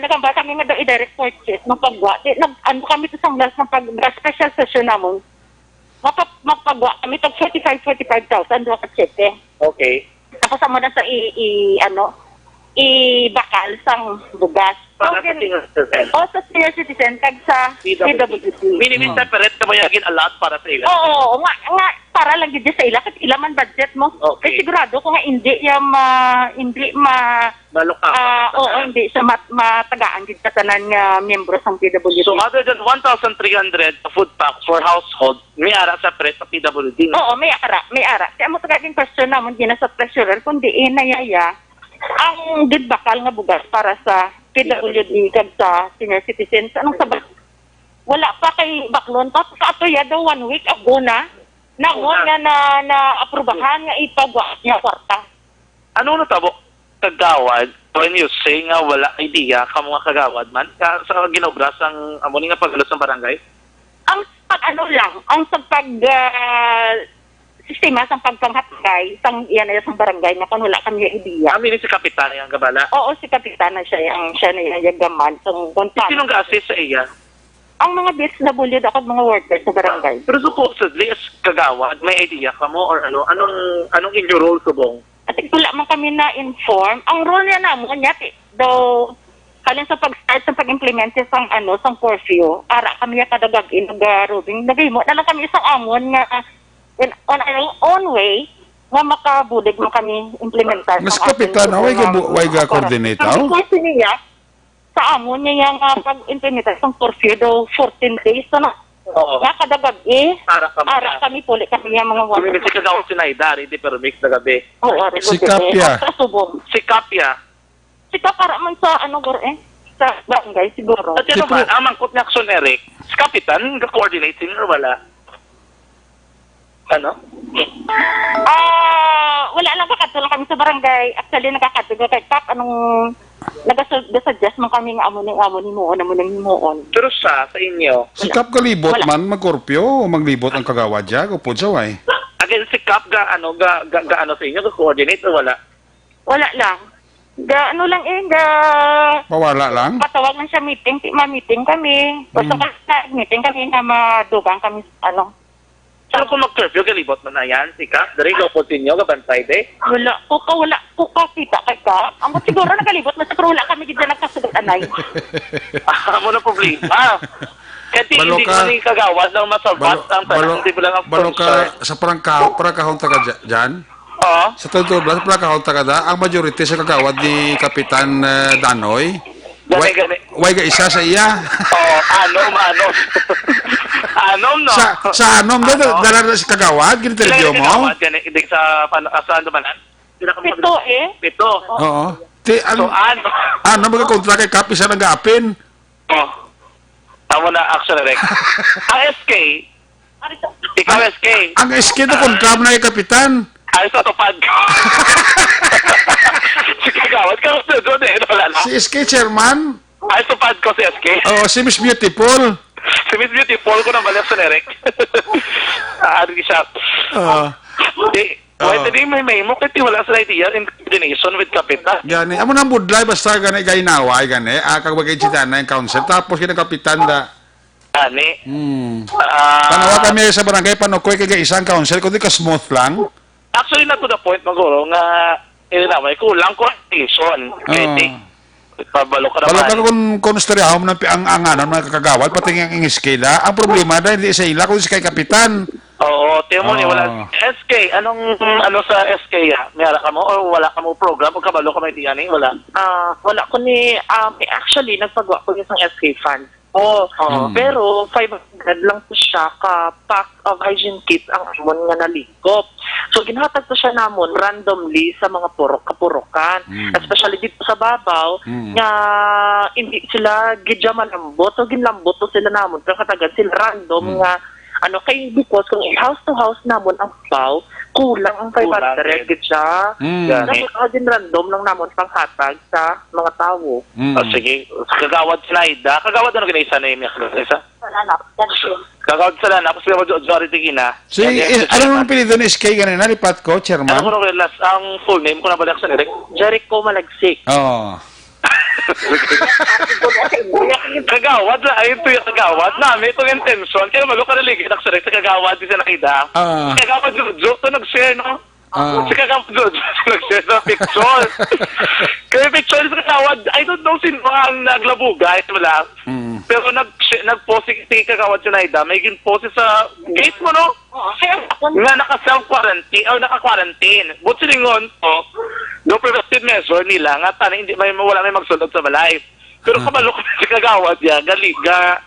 nagamba kami nga daw i-direct purchase, magpagwa. Di, nag, ano kami to sang last, magpag, special session namon. Mapag, magpagwa kami tag forty-five, forty-five thousand, duha ka cheque. Okay. Tapos amo na sa i, i ano, ibakal sang bugas. Para sa senior citizen. O sa senior citizen, kag sa P W D. P W D. Meaning, may Hmm. separate ka mo yung allot para sa ila. Oo, oo, nga, nga, para lang gid sa ila, kasi ila man budget mo. Okay. Kay sigurado ko nga hindi ya ma, hindi ma, Malukap. ah, oo, hindi siya mat, matagaan gid sa tanan nga miyembro sang P W D. So, other than one thousand three hundred food pack for household, may ara separate sa P W D. Oo, may ara, may ara. Kaya mo tagaging question namon gina sa treasurer kung diin na yaya ang gid bakal nga bugas para sa P W D kag sa senior citizens. Anong sa ba-, wala pa kay baklon pa sa ato ya daw one week ago na. Namon nga na, na aprubahan nga ipagwa niya kwarta. Ano na tabo, kagawad, when you say nga wala idea ka mga kagawad man ka, sa ginobra sang amo ni nga pagalo sa barangay? Ang pag ano lang, ang sa pag ah, sistema sa pagpanghatgay sang iya na sa barangay nga kung wala kami idea. Kami ni si Kapitan ang gabala. Oo, si Kapitana siya ang siya na iya gaman sang kung Sinong ga-assist sa iya? Ang mga D S W daw kag mga workers sa barangay. Pero supposedly, as kagawad, may idea ka mo or ano, anong, anong inyo role subong? At wala man kami na-inform. Ang role niya namo, niya, ti-, daw, halin sa pag-start sa pag-implement sang, ano, sang curfew, ara kami ya kada gab-i nag-, ah, roving. Nagahimo na lang kami isang amon nga, in, on our own way, nga makabulig man kami implementar Mas ang aton kapitan, way ga bu-, way ga coordinate, Ang aw? request niya, sa amon niya nga pag-implementar sang curfew daw fourteen days na. Oo. Nga kada gab-i, Ara kami ara na. kami, puli kami nga mga Kami workers. si Kagawad Sinaida, ready pero mix na gabi. Oo, ari Si ko, Kapya. Hasta subong. Si Kapya. Si Kapara man sa, ano, guro, eh, sa barangay, siguro. At ano Siyempre. ba, ang mangkot ni Action Eric, si Kapitan, ga-coordinate sila or wala? Ano? Ah, wala lang, kakadto lang kami sa barangay. Actually, nagakadto ko kay Kap, anong, nagasug-, nagasuggest man kami nga amo ni, amo ni muon, amo ni muon. Pero siya, sa inyo? Si Wala. Kap kalibot Wala. man, mag-curfew o maglibot ang kagawad siya, upod sa way. Again, si Kap ga, ano, ga, ga, ga, ano sa inyo, ga-coordinate o wala? Wala lang. Ga, ano lang eh, ga, Mawala lang? patawag lang siya meeting, ti-, ma-meeting kami. Basta Mm. ka-, meeting kami na madugang kami, ano. Pero kung mag-curfew, galibot man na yan, si Kap. Dari, go po sa inyo, gabantay, de. Wala ko ka, wala ko ka kita kay Kap. Ang siguro nagalibot na siguro wala kami gid na nagkasugat anay. Ah, mo na problema. Kasi Balo hindi ka. naman yung kagawad ng masabat Balo, ang tanang, balo, hindi mo lang ang balo ka sponsor. sa prangka-, prangkahon taga dya-, dyan? Oo. Sa totoo lang, sa prangkahon taga da, ang majority sa kagawad ni Kapitan, eh, Danoy. Gani, Way, gani. way ga isa sa iya. Oo, anom, anom. Anom, no? Sa, sa anom, da-, Ano? dala na si kagawad, ginainterview Ilang mo? kagawad, gani, hindi sa, pan-, ah, saan naman, ah? Pito, eh. Pito. Oo. Ti-, ang, So, ano? ano, magkakontra kay Kap, isa nag-aapin? Oh. Tama na, Action Eric. Ang S K, ikaw, S K. Ang S K na kontra mo na kay Kapitan. Ay, sa tupad ko. Si Kagawad ka, Mister John, eh, wala na. Si S K chairman. Ay, tupad ko si S K. Oh, si Miss Beautiful. Si Miss Beautiful ko nang balik sa Eric. Ah, ano siya? Ah. Di, why Oo. Hindi may mahimo kay wala sila idea in coordination with Kapitan. Gani, amo nang budlay basta gani gainaway gani. Ah, kag bagay si Dana yung council. Tapos kina Kapitan da. Ani. Hmm. Ah. Tanawa kami sa barangay Panukoy kay isang council kundi ka smooth lang. Actually, not to the point, maguro, nga ilinaway ko lang coordination. I Oo. think, pabalo ka Balo ka naman. kung, kung istoryahon mo ng pi-, ang, ang, ano, mga kakagawad, pati ang, ang S K da. Ang problema da, hindi sa ila, kundi sa kay Kapitan. Oo, tiyan mo ni, wala. Oo. S K, anong, ano sa S K, ah? May ara ka mo? O wala ka mo program? O kabalo ka may diyan, eh? Wala. Ah, wala ko ni, um, actually, nagpagawa ko ni isang S K fund. Oo. Oo. Mm. Pero five hundred lang po siya ka pack of hygiene kits ang amon nga naligop. So, ginhatag po siya namon randomly sa mga purok, kapurokan. Mm. Especially dito sa Babaw, Mm. nga hindi sila gidya malambot. So, ginlambot to sila namon. Pero katagan sila random Mm. nga, ano, kay because kung house to house namon ang Babaw, kulang ang Kulang five hundred din. gid siya. Mm. Gani. Kaya ginrandom lang namon panghatag sa mga tawo. Mm. O, sige. Kagawad Sinaida. Kagawad, ano ginaisa na yung isa? Salamat. Kagawad Salana, ako sila Jo-, Jory Tigina. Si, Yan, yan, eh, si ano Chairman. Ang apelyido ni S K ganina? Lipat ko, Chairman. Ano ko nung last, ang full name ko na balik sa direct? Jericho Malagsik. Oo. Kagawad la, ay, ito yung kagawad. Nami itong intention. Kaya malo ka naligid ako sa direct sa kagawad, di sa nakita. Ah. Kagawad, Jojo, ito nag-share, no? Ah. Si Kagawad Jojo, nag-share sa picture. Kaya picture sa Kagawad, I don't know sino ang naglabugay, wala. Mm. Pero nag-, nag-post si, si Kagawad Junaida, may gin-post sa gate mo, no? Oo, sir. Nga naka-self-quarantine, o naka-quarantine. But silingon to, no preventive measure nila, nga tani, hindi may, wala may magsulod sa balay. Pero Ah. kabalo ko si Kagawad niya, gali, ga,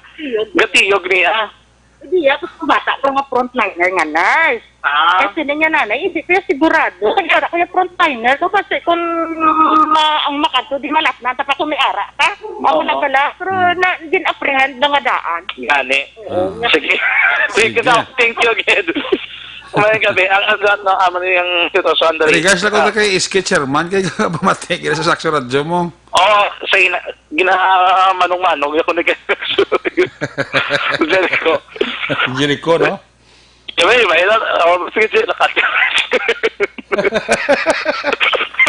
gatiyog niya. Hindi, ako sa bata ko nga frontliner nga nurse. Ah. Eh, sila niya nanay, hindi ko yung sigurado. Kaya ara ko yung frontliner ko kasi kung ma-, ang makato, di malapnan, tapos kung may ara ka, ang Oo. wala bala. Pero Hmm. na, gin-apprehend na nga daan. Gani. Oo. Ah. Sige. Sige, Sige. Doc. Thank you again. Maayong gabi. Ang, ang, ang, ang, ano yung sitwasyon, dali. Regards lang ko Ah. na kay S K Chairman, kay pamati, kaya sa Sakso Radyo mo. Oo, sa ina-, ginamanong-manong ako ni Jericho. Jericho, no? Di ba, iba, iba, oh, sige, sige, lakas.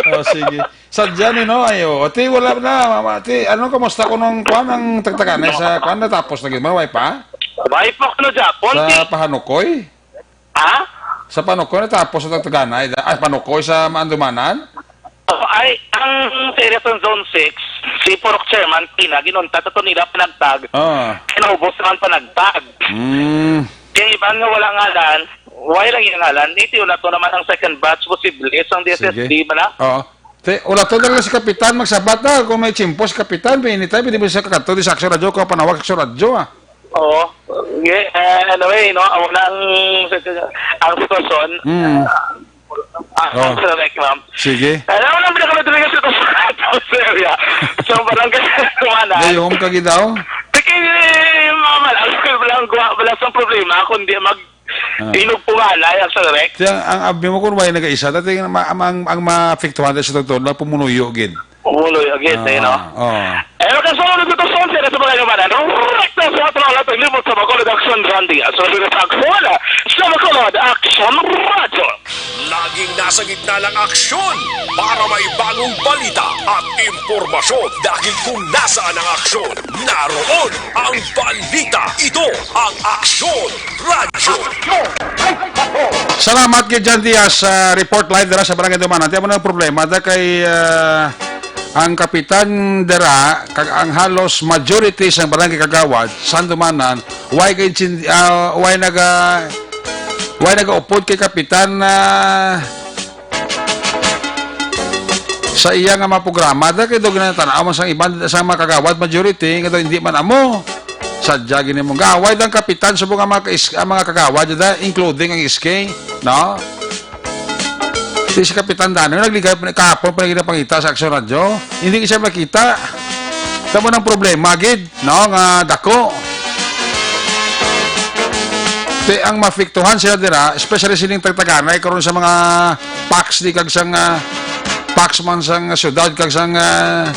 Oh, sige. Sadya ni, no? Ayo. Ati, wala na. Mama, ati, ano, kumusta ko nung kwan ang tagtaganay sa kwan? Natapos na gid man, way pa? Way pa kuno, Japon. Sa Pahanukoy? Ha? Sa Panukoy, natapos ang tagtaganay. Ah, Panukoy sa Mandumanan? Oh, ay, ang sa area sa Zone six, si Purok Chairman, Pina, ginuntat ato nila panagtag. Ah. Kinaubos naman panagtag. Mm. Kaya iban nga wala ngalan, why lang yung ngalan? Iti wala to naman ang second batch, posible. Isang D S S D Sige. ba na? Oo. Te, wala to na lang si Kapitan, magsabat na. Kung may chimpo si Kapitan, may anytime, pwede mo siya kakadto, di sa Aksyon Radyo, kung panawag Aksyon Radyo, ah. Oo. Yeah, eh, anyway, no, ang unang ang sitwasyon, Mm. ah, ah, Oh. correct, ma'am. Sige. Kaya wala lang pinakamaduling ang sitwasyon sa area. Sa barangay Tumanan. Gayom ka gid daw? Sige, ma'am, wala lang, wala lang, wala sang problema, kundi mag Ah. inog po nga na, yan, sir, correct? Kaya ang abi mo kung may nag-isa, dati ang, ma-, ang, ang maapektuhan sa totoo na pumunuyo gid. Umuloy, again, Ah, eh, no? ah. Eh, magkasunod ito sa sponsor sa mga kamanan. Rekta sa ato ang latag limot sa Bacolod Action Grande. Sa mga sa Action, sa Bacolod Action Radio. Laging nasa gitna ng aksyon para may bagong balita at impormasyon dahil kung nasaan ang aksyon, naroon ang balita. Ito ang Aksyon Radyo. Salamat kay John Diaz sa report live dira sa Barangay Dumanan. Tiyan mo na ang problema, da kay, ah, ang kapitan dira, kag ang halos majority sa Barangay Kagawad, Sandumanan, way kay chin-, ah, way naga, way nagaupod kay kapitan, ah, sa iya nga mga programa, da kay daw ginatanaw man sang iban sa mga kagawad, majority nga daw hindi man amo. Sadya gini mo gaway dang kapitan subong ang mga kais-, ang mga kagawad da, including ang S K, no? Di si Kapitan Dano, nagligay pa ni kahapon pa ginapangita sa Aksyon Radyo. Hindi siya makita. Tamo ng problema gid, no, nga dako. Ti ang mapektuhan sila dira, especially sining tagtaganay karon sa mga PACs di kag sang, ah, PACs man sang syudad kag sang, ah,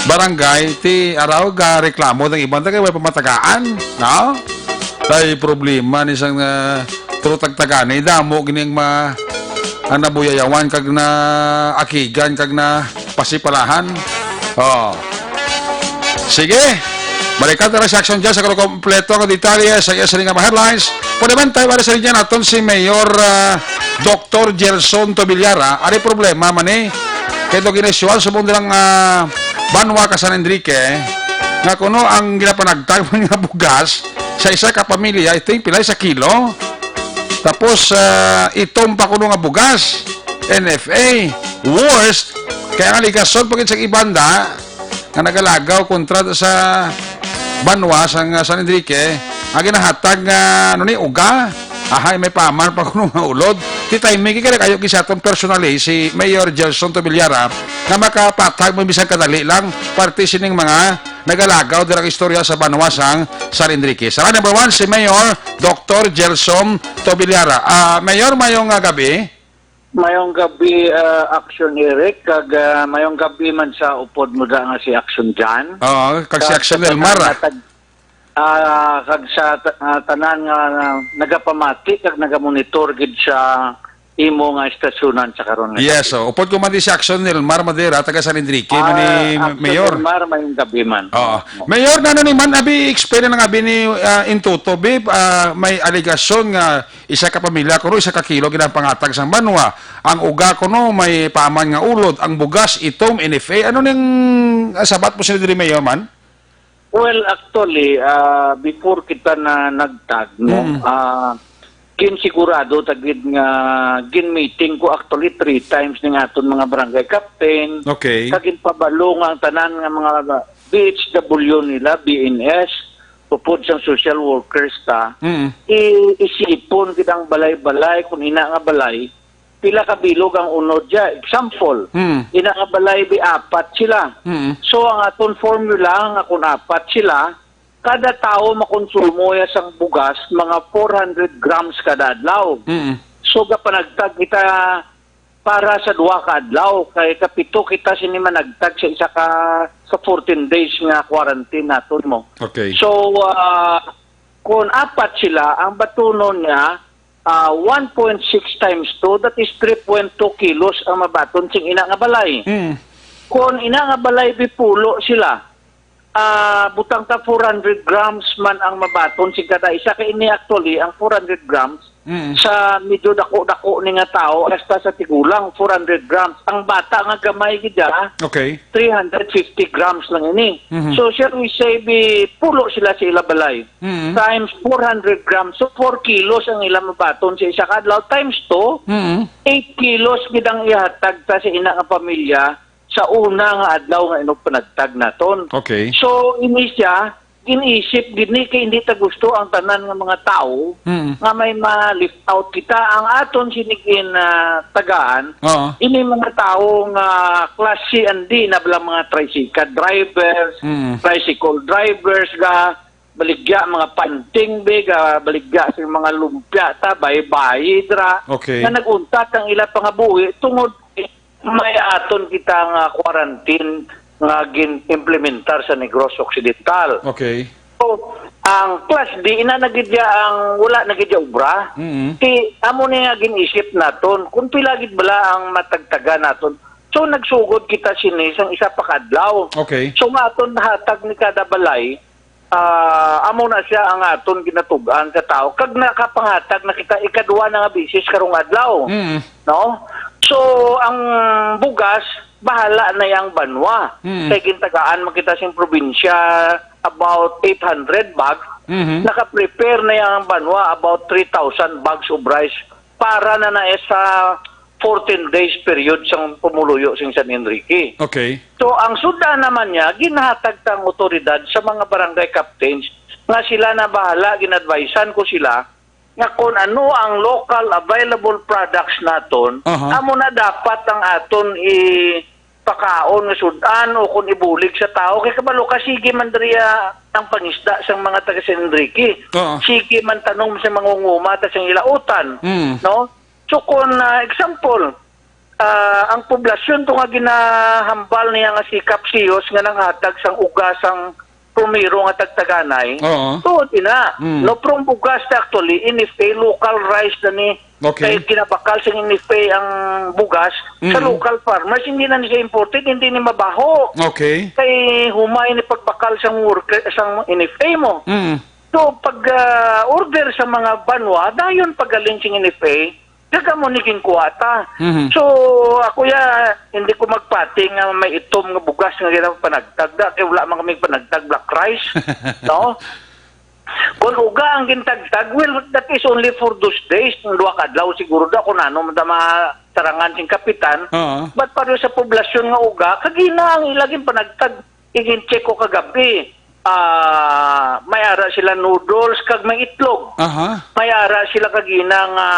barangay, ti araw ga reklamo ng iban ta kay way pamatagaan, no? Tay problema ni sang, ah, turo tagtaganay, damo gini ang ma-, ang nabuyayawan kag na akigan kag na pasipalahan. Oh. Sige. Balikan ta na sa Aksyon Radyo sa kompleto nga detalye sa iya sining nga mga headlines. Pwede man tayo para sa linya naton si Mayor, ah, Doktor Gerson Tobilara. Ari problema man eh. Kay do ginasyuhan sa mundang, ah, banwa ka San Enrique nga kuno ang ginapanagtag man nga bugas sa isa ka pamilya, ito yung pilay sa kilo. Tapos, ah, itom pa kuno nga bugas, N F A, worst, kaya nga ligason pa gid sa ibanda, nga nagalagaw kontra sa banwa sang, ah, San Enrique, ang ginahatag nga, ano ni, uga. Ahay, may paman pa kuno nga ulod. Ti timing, kaya kayo gid sa aton personally, si Mayor Gelson Tobilara, nga makapatag mo bisan kadali lang, parte sining mga nagalagaw dira ang istorya sa banwa sang San Enrique. Sa number one, si Mayor Doktor Gelson Tobilara. Ah, Mayor, mayong, ah, gabi. Mayong gabi, ah, Action Eric, kag, ah, mayong gabi man sa upod mo da nga si Action Jan. Oo, kag si Kag Action sa Elmar, tanan ah. nga tag-, ah, kag sa ta-, ah, tanan nga, ah, nagapamati kag nagamonitor gid sa imo nga estasyonan sa karon nga Yes, tabi. Oh. Upod ko man di si Action Elmar Madera, taga San Enrique, man ni Ah, Action Mayor. Elmar, mayong gabi man. Oo. Mayor, nano ni man, abi, explain na nga, abi ni, ah, Intuto, bi, ah, may alegasyon nga isa ka pamilya, kuno isa ka kilo ginapangatag sang banwa. Ang uga, kuno may paman nga ulod. Ang bugas, itom, N F A. Ano ning, ah, sabat mo sila diri, Mayor, man? Well, actually, ah, before kita na nagtag, no, Mm. ah, ginsigurado ta gid nga gin-meeting ko actually three times ning aton mga barangay captain. Okay. Kag ginpabalo nga ang tanan nga mga B H W nila, B N S, upod sang social workers ta, Mm. i-, isipon gid ang balay-balay, kung ina nga balay, pila ka bilog ang unod dya. Example, Mm. ina nga balay bi apat sila. Mm. So, ang aton formula nga kung apat sila, kada tawo makonsumo ya sang bugas mga four hundred grams kada adlaw. Mm. So, gapanagtag kita para sa duha ka adlaw, kay kapito kita sini managtag sa isa ka, sa fourteen days nga quarantine naton mo. Okay. So, ah, kung apat sila, ang batunon niya, Ah, one point six times two, that is three point two kilos ang mabaton sing ina nga balay. Mm. Kon ina nga balay bipulo sila, ah, butang ta four hundred grams man ang mabaton sing kada isa. Kay ini actually, ang four hundred grams, Mm. sa medyo dako-dako ni nga tao, hasta sa tigulang, four hundred grams. Ang bata nga gamay gid, ah, Okay. three hundred fifty grams lang ini. Mhm. So, shall we say, bi-, pulo sila sa ila balay. Mm. Times four hundred grams, so four kilos ang ila mabaton sa isa ka adlaw, times two, Mm. eight kilos gid ang ihatag ta sa ina nga pamilya sa una nga adlaw nga inugpanagtag naton. Okay. So, ini siya, ginisip gid ni kay hindi ta gusto ang tanan nga mga tawo Mm. nga may ma-left out kita. Ang aton sinig in, ah, tagaan, Oo. ini mga tawo nga class C and D na bala mga tricycle drivers, Mm. tricycle drivers, ga baligya mga panting, be, ga baligya sa mga lumpia ta, bayi-bayi dira, Okay. nga nag-untat ang ila pangabuhi tungod may aton kita nga quarantine nga gin-implementar sa Negros Occidental. Okay. So, ang class D, ina na gid ya ang wala na gid ya obra. Mm. Ti, amo ni nga gin-isip naton kung pila gid bala ang matagtaga naton. So, nagsugod kita sini sang isa pa ka adlaw. Okay. So, nga aton nahatag ni kada balay, ah, amo na siya ang aton ginatug-an sa tao. Kag nakapangatag na kita ikaduha na nga bisis karong adlaw. Mm. No? So, ang bugas, bahala na yang banwa. Mm. Kay gintagaan man kita sing probinsya about eight hundred bags. Mhm. Naka-prepare na yang banwa about three thousand bags of rice para na na sa fourteen days period sang pumuluyo sing San Enrique. Okay. So, ang sud-an naman niya, ginhatag tang otoridad sa mga barangay captains nga sila na bahala, gin-advisean ko sila nga kung ano ang local available products naton, Aha. amo na dapat ang aton ipakaon nga sud-an o kung ibulig sa tao. Kay kabalo ka, sige man diriya ang pangisda sang mga taga San Enrique. Oo. Sige man tanom sa mangunguma ta sang ilautan. Mm. No? So, kung, ah, example, ah, ang poblasyon to nga ginahambal niya nga si Capsios nga nanghatag sang uga sang primero nga tagtaganay, Oo. tuod ina. Mm. No, pero ang bugas ta actually, N F A, local rice na ni. Okay. Kay ginabakal sang N F A ang bugas sa Mm. local farmers, hindi na ni siya imported, hindi ni mabaho. Okay. Kay humay ni pagbakal sang worker, sang N F A mo. Mm. So, pag, ah, order sa mga banwa, dayon pagaling sing N F A, kag amo ni ginkuha ta. Mhm. So, ako ya, hindi ko magpati nga may itom nga bugas nga ginapanagtag da, kay wala man kami panagtag black rice, no? Kung uga ang gintagtag, well, that is only for those days, ang duha ka adlaw siguro da, kung ano man da matarangan sing kapitan. Oo. But para sa poblasyon nga uga, kagina ang ila ginpanagtag, igin-check ko kagabi. Ah, may ara sila noodles kag may itlog. Aha. May ara sila kagina nga,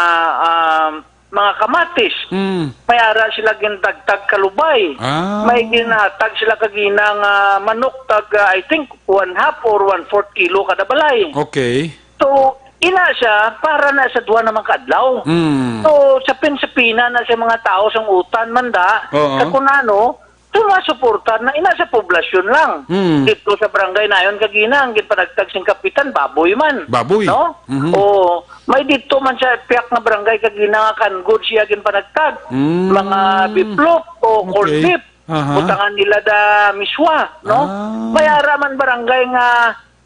ah, mga kamatis. Mm. May ara sila gintagtag kalubay. Ah. May ginhatag sila kagina nga manok tag, ah, I think, one half or one fourth kilo kada balay. Okay. So, ina siya para na sa duha naman ka adlaw. Mm. So, sapin-sapina na sa mga tao sang utan man da, Oo. sa kun ano, so, masuporta na ina sa poblasyon lang. Mm. Dito sa barangay nayon kagina, ang ginpanagtag sing kapitan, baboy man. Baboy. No? Mhm. O, may dito man sa piyak nga barangay kagina nga kanggod siya ginpanagtag. Mm. Mga biplop o corned Okay. beef. Aha. Butangan nila da miswa, no? Ah. May ara man barangay nga,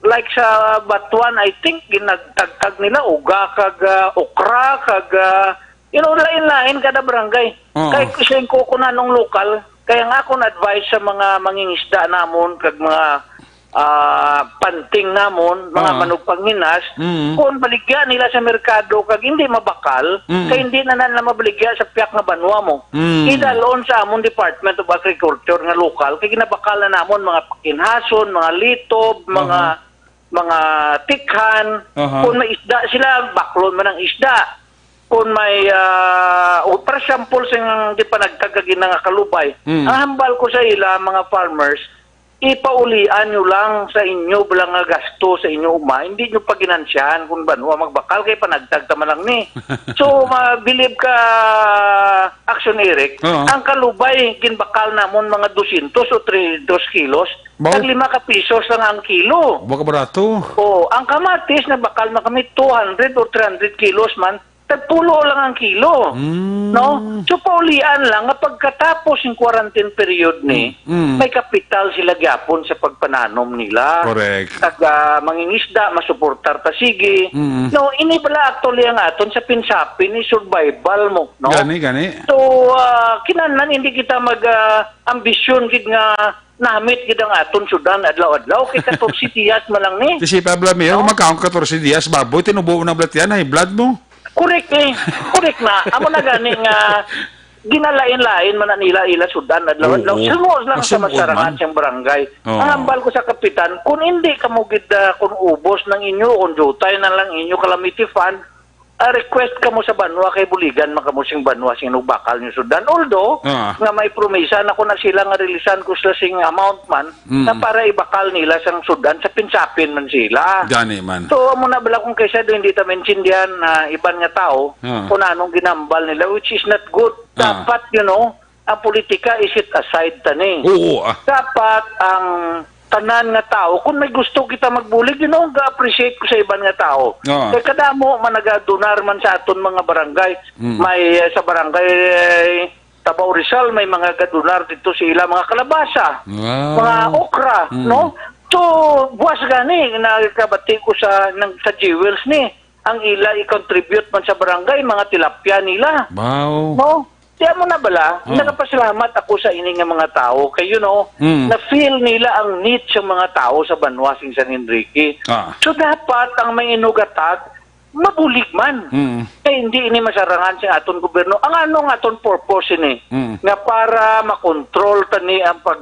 like sa Batuan, I think, ginagtagtag nila uga kag, ah, okra kag, ah, you know, lain-lain kada barangay. Oo. Kay siling ko, kung anong lokal, kaya nga akong advice sa mga mangingisda namon kag mga, ah, panting namon, mga Oo. manugpanghinas, Mm. kung baligya nila sa merkado kag hindi mabakal, Mm. kay hindi na na mabaligya sa piyak nga banwa mo. Mm. Idalon sa amon Department of Agriculture nga lokal, kay ginabakal na namon mga pakinhason, mga litob, mga, Aha. mga tikhan. Aha. Kung may isda sila, baklon man ang isda. Kung may, ah, o, for example, sing di pa nagtagagin na nga kalubay, Mm. ang hambal ko sa ila, mga farmers, ipaulian nyo lang sa inyo bala nga gasto sa inyo uma, hindi nyo paginansyahan kung banwa magbakal kay panagtag ta man lang ni. So, mabilib ka, Action Eric, Oo. ang kalubay, ginbakal namon mga dosyentos o tresentos kilos, Baw. tag lima ka pisos lang ang kilo. Baka barato. Oh, ang kamatis, nagbakal na kami two hundred or three hundred kilos man, tagpulo lang ang kilo. Mm. No? So, paulian lang nga pagkatapos yung quarantine period ni, Mm. may kapital sila gyapon sa pagpananom nila. Correct. Kag, ah, mangingisda, masuportar ta sige. Mm. No, ini bala actually ang aton sa pinsapin ni survival mo, no? Gani, gani. So, ah, kinahanglan hindi kita mag, ah, ambisyon gid nga namit gid ang aton sudan adlaw-adlaw kay katorse dias man lang ni. Kasi Pablo Mio, No? Kumakaon ka katorse dias, baboy, tinubo na blat yan, high blood mo. Correct eh. Correct na. Amo na gani nga ginalain-lain man na nila ila sudan adlaw-adlaw. Oo. Sumo lang sa Masumo masarangan man. Siyang barangay. Oo. Ang hambal ko sa kapitan, kung hindi ka mo gid, ah, kung ubos ng inyo, kung jutay na lang inyo calamity fund, ah, request ka mo sa banwa kay buligan man kamo sing banwa sing bakal nyo sudan. Although, Ah. nga may promisa na ko na sila nga releasan ko sila sing amount man, Mm. na para ibakal nila sang sudan sa pinsapin man sila. Gani man. So, amo na bala kung kaysa do hindi ta maintindihan na iban nga tao Ah. kung anong ginambal nila, which is not good. Ah. Dapat, you know, ang politika i-set aside ta ni. Oo, ah. Dapat ang tanan nga tao, kung may gusto kita magbulig, you know, ga-appreciate ko sa iban nga tao. Ah. Kay kadamo man nagadonar man sa aton mga barangay. Mm. May, eh, sa barangay, eh, Tabaw Rizal, may mga gadonar dito sa ila mga kalabasa, Wow. mga okra, Mm. no? So, buwas gani, nakabati ko sa, nang, sa Jewels ni, ang ila i-contribute man sa barangay, mga tilapia nila. Wow. No? Kaya mo na bala, Ah. nagapasalamat ako sa ini nga mga tao. Kay, you know, Mm. na-feel nila ang need sa mga tao sa banwa sing San Enrique. Ah. So, dapat ang may inugatag, mabulig man. Mm. Kay hindi ini masarangan sa aton gobyerno. Ang anong aton purpose ini? Mm. Nga para makontrol tani ang pag,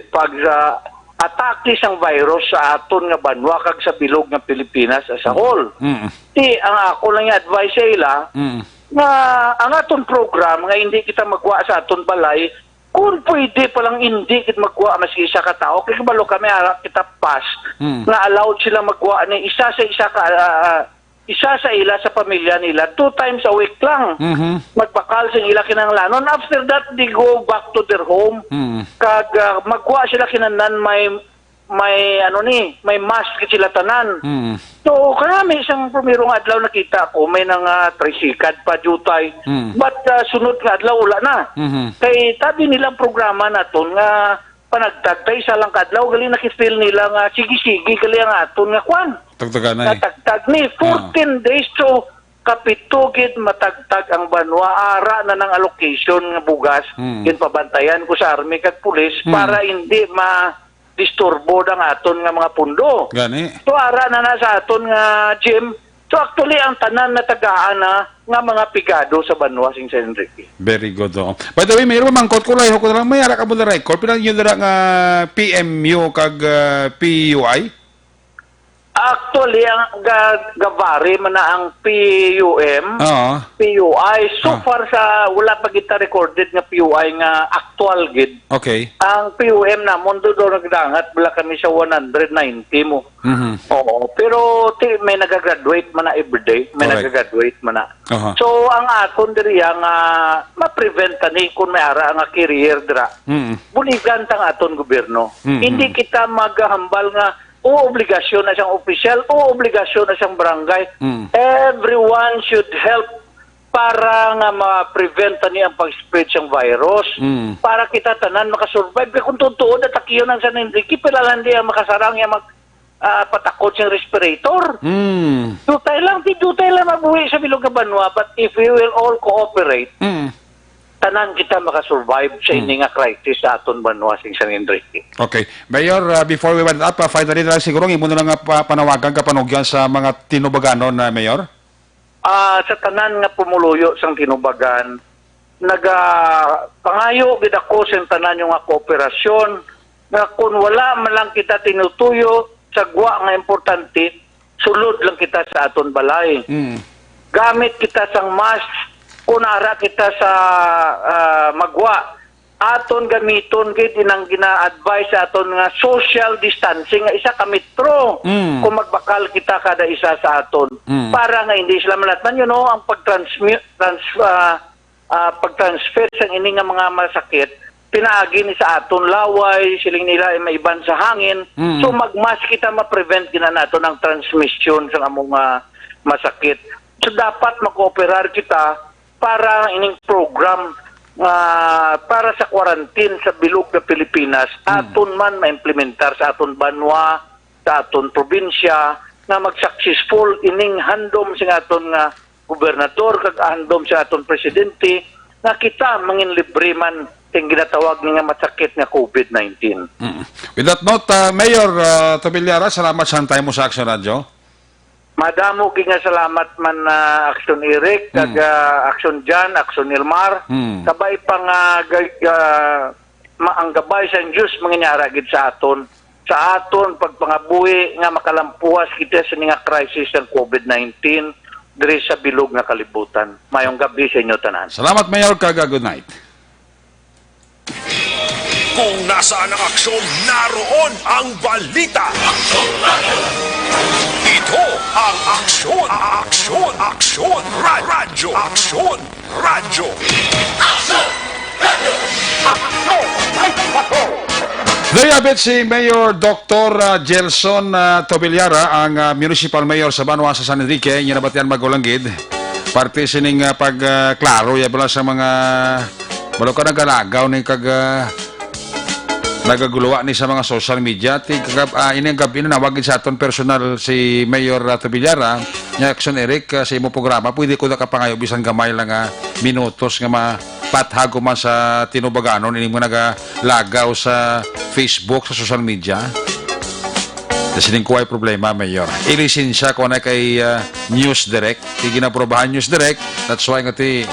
pag, ah, atake sang virus sa aton nga banwa kag sa bilog nga Pilipinas as a Mm. whole. Mm. Ti, ang ako lang nga advice sa ila, Mm. nga ang aton program nga hindi kita magwa sa aton balay, kung pwede pa lang hindi kita magwa maski isa ka tao, kay kabalo kami ara kita pass Mm. nga allowed sila magwa ni isa sa isa ka, ah, ah, isa sa ila sa pamilya nila two times a week lang. Mhm. Magbakal sa ila kinahanglanon. After that, they go back to their home. Mm. Kag, ah, magwa sila kinahanglan may, may, ano ni, may mask sila tanan. Mm. So, kanami isang primero nga adlaw nakita ko, may nanga trisikad pa jutay. Mm. But, ah, sunod nga adlaw, wala na. Mhm. Kay tabi nilang programa naton nga panagtag, kay isa lang ka adlaw, gali nakifeel nila nga sige-sige, gali ang aton nga kwan. Tagtagan na eh. Natagtag ni, Ah. fourteen days, so, kapito gid matagtag ang banwa, ara na nang allocation nga bugas, Mm. ginpabantayan ko sa army kag pulis Mm. para hindi ma-disturbo ang aton nga mga pundo. Gani. So, ara na na sa aton nga gym. So, actually, ang tanan natagaan na nga mga pigado sa banwa sing San Enrique. Very good, oo. By the way, mayroon mangkot ko, layo ko na lang, may ara ka mo na record, pinag yun na nga P M U kag, ah, P U I? Actually, ang ga-, gabari man na ang P U M, Oo. P U I. So Ah. far sa, wala pa kita recorded nga P U I nga actual gid. Okay. Ang P U M namon do, do nagdangat, wala kami sa one hundred ninety mo. Mhm. Oo, pero ti-, may nagagraduate man na everyday, may Correct. nagagraduate man na. Aha. So, ang aton diri nga ma-prevent tani kung may ara nga career dira. Mm. Buligan tang aton gobyerno. Mm, Hindi mm. kita maghambal nga o obligasyon na siyang opisyal, o obligasyon na siyang barangay. Mm. Everyone should help para nga ma-prevent tani ang pag-spread sang virus. Mm. Para kita tanan makasurvive. Kay kung tutuod at takiyon ang San Enrique, pila lang di ang makasarang yung mag-, ah, patakod siyang respirator. Mm. Dutay lang, di dutay lang mabuhi sa bilog nga banwa. But if we will all cooperate, Mm. tanan kita makasurvive sa Mm. ini nga crisis sa aton banwa sing San Enrique. Okay. Mayor, ah, before we wind up, ah, finally na lang siguro, imo na lang nga pa-, panawagan, kapanugyan sa mga Tinubaganon, ah, Mayor? Ah, sa tanan nga pumuluyo sang Tinubagan, nagapangayo gid ako sa tanan nga kooperasyon nga kung wala man lang kita tinutuyo sa gwa nga importante, sulod lang kita sa aton balay. Mm. Gamit kita sang mask kung ara kita sa, ah, magwa. Aton gamiton gid inang gina-advise sa aton nga social distancing nga isa ka metro Mm. kung magbakal kita kada isa sa aton Mm. para nga hindi sila malatman. You know, ang pag-transmit, trans-, ah, ah, pag-transfer sa ini nga mga masakit, pinaagi ni sa aton laway, siling nila ay maiban sa hangin. Mm. So, mag-mask kita, ma-prevent gina nato ang transmission sa among, ah, masakit. So, dapat makooperar kita para ining program nga para sa quarantine sa bilog nga Pilipinas, Hmm. aton man maimplementar sa aton banwa, sa aton probinsya, nga mag-successful ining handom sing aton nga gobernador kag handom sa aton presidente, nga kita mangin libre man sing ginatawag ni nga masakit nga covid nineteen. Mm. With that note, ah, Mayor, ah, Tobilyara, salamat sa time mo sa Action Radio. Madamo gid nga salamat man, ah, Action Eric, kag, Mm. ah, Action Jan, Action Elmar. Mm. Kabay pa nga gay-, ah, ma-, ang gabay sang Dios manginyara gid sa aton, sa aton pagpangabuhi nga makalampuwas kita sa mga crisis sang covid nineteen diri sa bilog nga kalibutan. Mayong gabi sa inyo tanan. Salamat, Mayor, kag, ah, good night. Kung nasaan ang aksyon, naroon ang balita. Ito ang Aksyon, Aksyon, Aksyon, Ra-, Radyo, Aksyon, Radyo. Aksyon! Radyo! Aksyon! Ay, patrol! Dayabit si Mayor Doktor, ah, Gelson, ah, Tobilyara, ang, ah, municipal mayor sa banwa sa San Enrique, niya nabatian magulanggid. Parte sining, ah, pag, ah, klaro ya bala sa mga balo ka nagalagaw ni kag, ah, nagaguluwa ni sa mga social media. Ti kagab-, ah, ini ang gabi na nawagin sa aton personal si Mayor, ah, Tobilyara. Nya, Action Eric, ah, sa imong programa, pwede ko nakapangayo bisan gamay lang nga minutos nga mapathag ko man sa tinubaganon ini mga nagalagaw sa Facebook, sa social media. Kasi din ko ay problema, Mayor. Ilisensya ko na kay, ah, News Direct. Ti ginaprobahan News Direct. That's why nga ti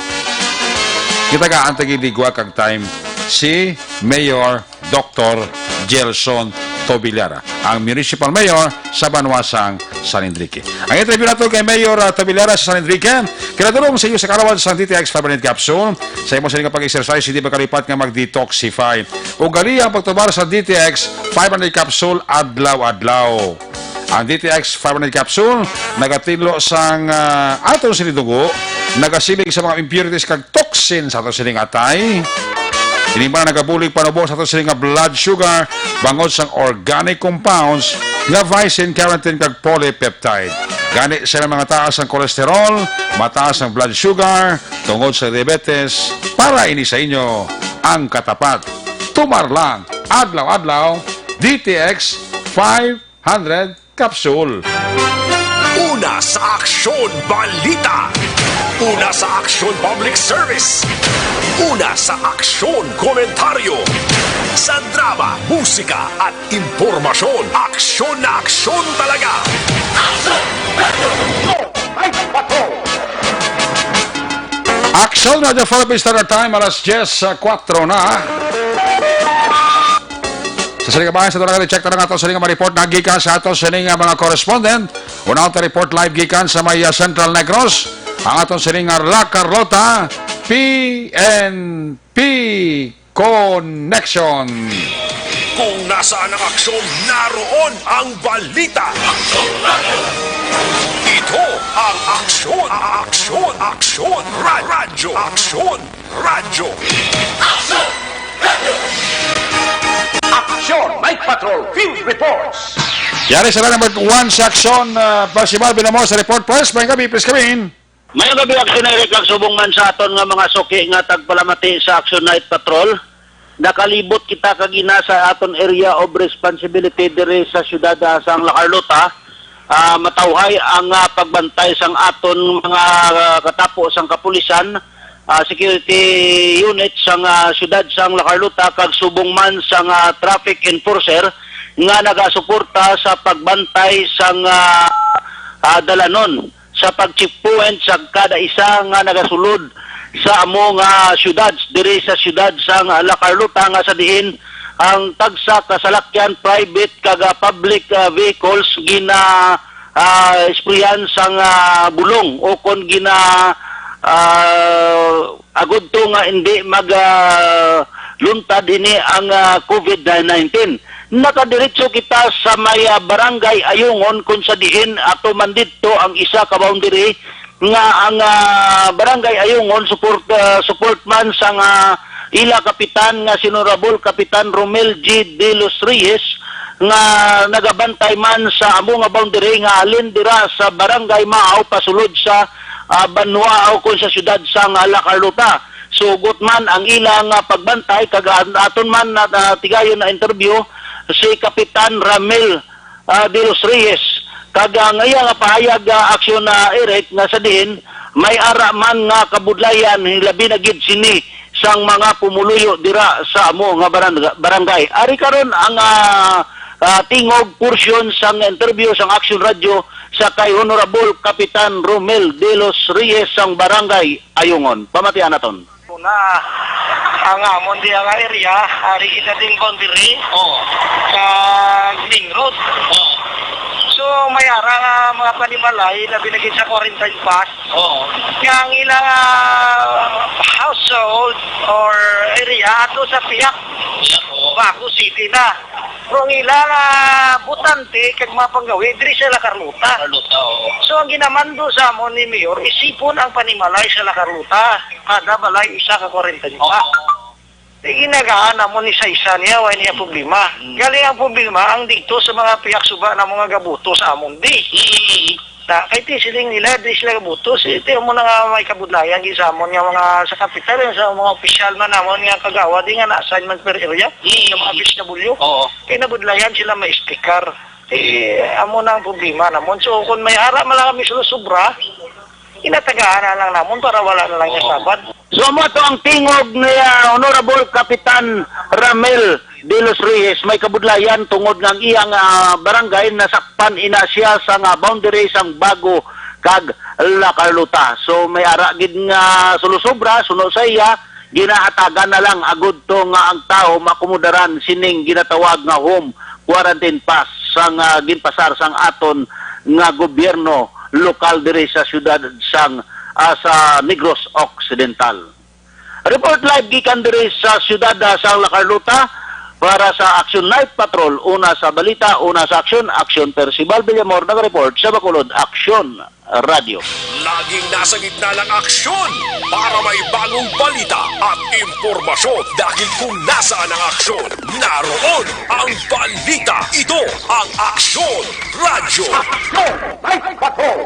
kita gaan tagiligwa kag time si Mayor Doktor Gelson Tobilara, ang municipal mayor sa banwa sang San Enrique. Ang interview nato kay Mayor, ah, Tobilara sa San Enrique, kinadulong sa iyo sa karawan sang D T X five hundred capsule. Sa imo sini nga pag-exercise, hindi makalipat nga mag-detoxify. Ugali ang pagtumar sa D T X five hundred capsule adlaw-adlaw. Ang D T X five hundred capsule nagatinlo sang, ah, aton sini dugo, nagasiling sa mga impurities kag toxin sa aton sining atay. Ini man nagabulig panubo sa aton sining nga blood sugar bangod sang organic compounds nga vicin, carotene kag polypeptide. Gani sila mga taas ang cholesterol, mataas ang blood sugar tungod sa diabetes. Para ini sa inyo ang katapat. Tumar lang adlaw-adlaw D T X five hundred capsule. Una sa aksyon, balita. Una sa aksyon, public service. Una sa aksyon, komentaryo. Sa drama, musika, at impormasyon, aksyon na aksyon talaga. Aksyon! Radyo! Ay, patrol! Aksyon Radyo Philippine Standard Time, alas diyes sa kwatro na. Sa sining kabahin sa Dalagan, i-check na lang ato sining nga mga report na gikan sa ato sining nga mga correspondent. Una ta report live gikan sa may, ah, Central Negros. Ang aton sining nga La Carlota, P N P Connection. Kung nasaan ang aksyon, naroon ang balita. Ito ang Aksyon, Aksyon, Aksyon, Ra-, Radyo, Aksyon. Radyo. Aksyon! Aksyon! Night Patrol Field Reports! Yari sa number one sa Aksyon, ah, pa si Marvin Amos sa report. Pres, maayong gabi, please come in. Maayong gabi, Aksyon Eric, kag subong man sa aton nga mga suki nga tagpalamati sa Aksyon Night Patrol. Nakalibot kita kagina sa aton area of responsibility diri sa siyudad, ah, sang La Carlota. Ah, matawhay ang, ah, pagbantay sang aton mga, ah, katapo sang kapulisan, ah, security unit sang, ah, siyudad sang La Carlota kag subong man sang, ah, traffic enforcer nga nagasuporta sa pagbantay sang, ah, ah, dalanon sa pag-checkpoint sa kada isa nga nagasulod sa amo nga siyudad, diri sa siyudad sang La Carlota, nga sa diin ang tagsa ka salakyan, private kag, ah, public, ah, vehicles gina, ah, isprayan sang, ah, bulong o kon gina, ah, agud to nga hindi mag, ah, luntad ini ang, ah, covid nineteen. Nakadiretso kita sa may, ah, Barangay Ayungon, kung sa diin ato man didto ang isa ka boundary nga ang, ah, Barangay Ayungon support, ah, support man sang, ah, ila kapitan nga si Honorable Kapitan Romel G. De Los Reyes nga nagabantay man sa amo nga boundary nga halin dira sa Barangay Maaw pasulod sa ah, banwa o kon sa siyudad sang, ah, La Carlota. Sugot man ang ilang, ah, pagbantay, kag, ah, aton man na, na tigayon na interview si Kapitan Ramil, ah, de los Reyes, kag ang iya nga pahayag, ah, Aksyon, ah, Eric, nga sa diin may ara man nga kabudlayan, labi na gid sini sang mga pumuluyo dira sa amo nga barang-, barangay. Ari karon ang, ah, ah, tingog portion sang interview sang Aksyon Radio sa kay Honorable Kapitan Romel de los Reyes sang Barangay Ayungon. Pamatian naton. Una, ang amon di nga area, ari kita din boundary. Oo. Sa main road. Oo. So, may ara nga mga panimalay, labi na gid sa quarantine pass. Oo. Nga ang ilang, ah, household or area ato sa Piak, Piak, oo. Bago City na. Pero ang ila nga butante kag mga panggawi diri sa La Carlota. Carlota, oo. So, ang ginamando sa amon ni Mayor, isipon ang panimalay sa La Carlota. Kada balay, isa ka quarantine pa. Oo. Di ginagaan namon isa-isa niya, wala niya problema. Mm. Galing ang problema, ang dito sa mga pihak suba na mga gabuto sa amon, di. Mm. Na, kay ti siling nila, di sila gabuto. Si, ti mo na nga may kabudlayan, gid sa amon nga mga sa kapital, sa mga opisyal man namon nga kagawad, di nga na-assign man per area, Mm. sa mga P S W. Oo. Kay nabudlayan sila may sticker. Eh, amo na ang problema namon. So, kung may ara man lang kami sulusubra, inatagaan na lang namon para wala na lang yung Oo. sabad. So, amo to ang tingog ni, ah, Honorable Kapitan Ramel de los Reyes. May kabudlayan tungod nga ang iyang, ah, barangay nasakpan ina siya sa nga boundary sang Bago kag La Carlota. So, may ara gid nga sulusubra, suno sa iya, ginahatagan na lang agud to nga ang tawo maakomodaran sining ginatawag nga home quarantine pass sang, ah, ginpasar sang aton nga gobyerno lokal diri sa siyudad sang, ah, sa Negros Occidental. Report live gikan diri sa siyudad, ah, sang La Carlota para sa Action Night Patrol. Una sa balita, una sa aksyon, Aksyon Percival Villamor nagareport sa Bacolod Aksyon Radio. Laging nasa gitna ng aksyon para may bagong balita at impormasyon. Dahil kung nasaan ang aksyon, naroon ang balita. Ito ang Aksyon Radyo. Aksyon! May patrol!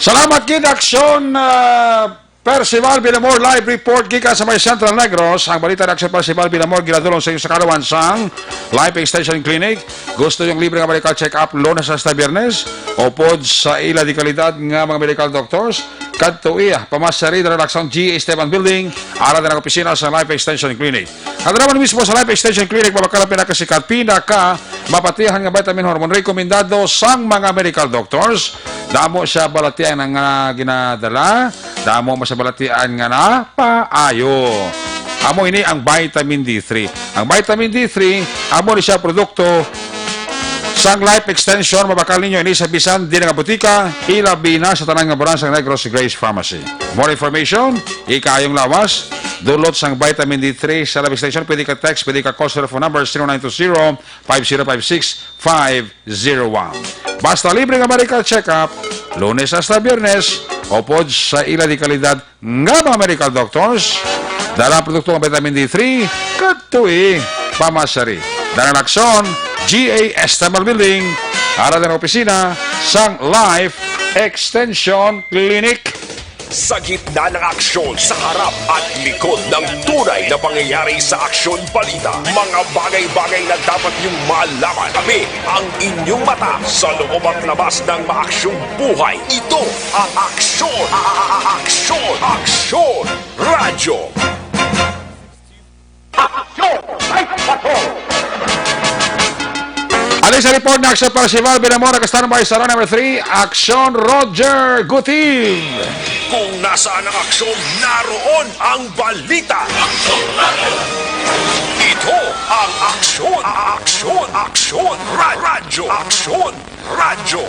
Salamat gid, Aksyon, ah, Percival Villamor, live report gikan sa may Central Negros. Ang balita ni Aksyon Percival Villamor ginadulong sa inyo sa kalawan sang Life Extension Clinic. Gusto yung libre nga medical check-up Lunes hasta Biyernes? Upod sa ila di kalidad nga mga medical doctors, kadto iya, pamasari na lang sang G A Esteban Building, ara na ang opisina sa Life Extension Clinic. Ang naman mismo sa Life Extension Clinic, mabakal ang pinakasikat, pinaka mapatihan nga vitamin hormone rekomendado sang mga medical doctors. Damo siya balatian nga ginadala, damo mo siya balatian nga napaayo. Amo ini ang vitamin D three. Ang vitamin D three, amo ni siya produkto sang Life Extension. Mabakal ninyo ini sa bisan di nga butika, ilabi na sa tanan nga branch sang Negros Grace Pharmacy. More information, ikayong lawas, dulot sang vitamin D three sa Life Extension, pwede ka text, pwede ka call sa phone number zero nine two zero, five zero five six, five zero one. Basta libre nga medical check-up, Lunes hasta Biyernes, upod sa ila di kalidad nga mga medical doctors, dala ang produkto nga vitamin D three, kadtoi pamasari. Dala ang Aksyon, G A Esteban Building, ara ang opisina sang Life Extension Clinic. Sa gitna ng aksyon, sa harap at likod ng tunay na pangyayari sa Aksyon Balita, mga bagay-bagay na dapat niyong malaman. Tabi ang inyong mata sa loob at labas ng maaksyong buhay. Ito ang Aksyon, a-, a-, a-, Aksyon, Aksyon Radyo. Aksyon! May patrol! Aling sa report na Aksyon Percival Villamor, naka-standby sa round number three, Aksyon Roger Gutiv. Kung nasaan ang aksyon, naroon ang balita. Ito ang Aksyon, a-, a-, Aksyon, Aksyon, Ra-, Radyo, Aksyon Radyo.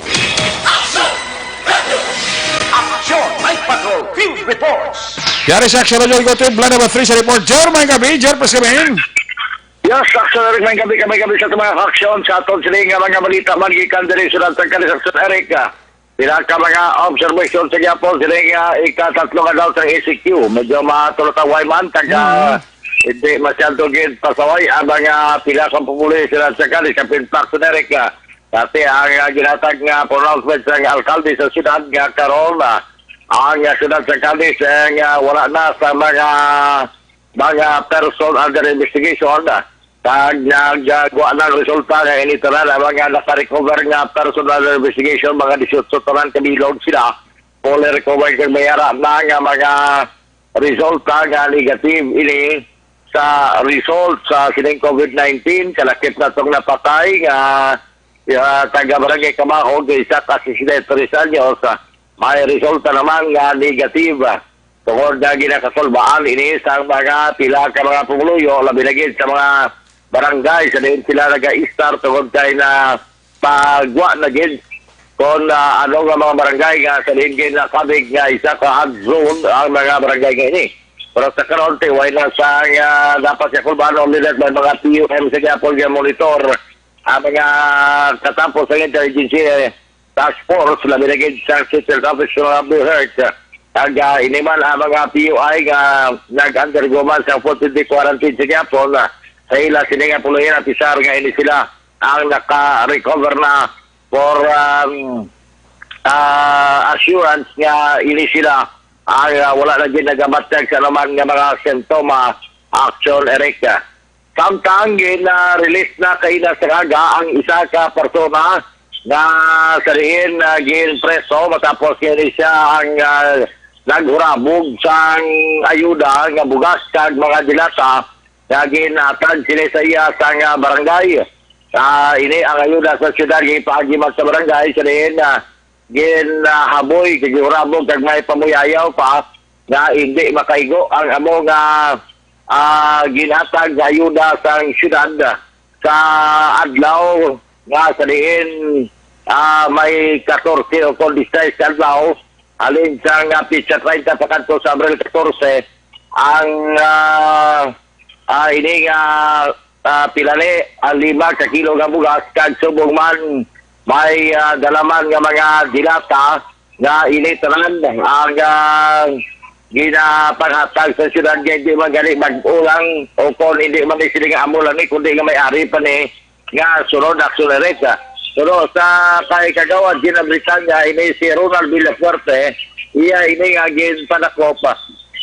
Aksyon! Radyo! Aksyon! May patrol! Field reports! Yari sa Aksyon Radyo, Ikotib, line number three sa report. Jer, may gabi. Jer, pas kami. Yes, Aksyon Eric, may gabi, may gabi sa mga aksyon sa aton sini nga mga balita man gikan diri sa Siyudad sang Calis, Aksyon Eric. Pila ka mga observation sa gyapon sini nga ikatatlo nga daw sa A C Q. Medyo matulotaway man, taga Mm. hindi masyado gid pasaway ang mga pila ka pumuli sila sa Calis, sa Pinpax, Aksyon Eric. Dati ang, ah, ginatag nga pronouncement sa alkalde sa siyudad nga karon, ah, ang, ah, siyudad sa Cadiz, eh, nga wala na sa mga, mga person under investigation, ah, kag nagwa ng resulta nga ini tanan ang mga nakarecover nga person under investigation, mga dieciocho tanan kabilog sila, fully recovered kag may ara na nga mga resulta nga negative ini sa result sa sining COVID nineteen. Kalakip na tong napatay nga, ah, taga Barangay Kamahog, isa ka sixty-three anyos, ah, may resulta naman nga negative, ah, tungod nga ginakasulbaan ini sang mga pila ka mga pumuluyo, labi na gid sa mga barangay sa diin sila naga-estar tungod kay na pagwa na gid kon, ah, ano nga mga barangay nga sa diin gid nakabig nga isa ka hot zone ang mga barangay nga ini. Pero sa karon, tiway na sa, ah, dapat sa Kulbano, lidat may mga P U M sa gyapon nga monitor ang mga katapos ang intelligence, eh, task force, labi na gid sa City Health Office nga Abel Heart. Ang, ah, ini man ang mga P U I nga nag-undergo man sa fourteen day quarantine sa gyapon, ah, sa ila sini nga puluyan at isar nga ini sila ang naka-recover na for, um, ah, assurance nga ini sila ang, ah, wala na gid nagamatyag sa naman nga mga sintoma, action, Eric. Samtang gin-release na kaina sa aga ang isa ka persona nga sa diin, ah, ginpreso matapos nga ini siya ang, ah, naghurabog sang ayuda nga bugas kag mga dilata nga ginhatag sila sa iya sang, ah, barangay. Ah, ini ang ayuda sa siyudad nga ipaagi man sa barangay sa diin, ah, gin, ah, haboy kag gihurabog kag may pamuyayaw pa nga hindi makaigo ang amo nga, ah, ginhatag nga ayuda sang siyudad sa adlaw nga sa diin, ah, may katorse o kon diseis ka adlaw, halin sang, ah, petsa treinta pa kadto sa Abril katorse, ang, ah, ah, ini nga, ah, pila ni, ah, lima ka kilo nga bugas, kag subong man may, ah, dalaman nga mga dilata nga ini tanan ang, ah, ginapanghatag sa siyudad nga hindi man gani bag-o lang o kon hindi man ni sila nga amo lang ni, kundi nga may ari pa ni nga sunod action direct. Pero sa kay Kagawad Gina Britanya, ini si Ronald Villafuerte, iya ini nga ginpadakop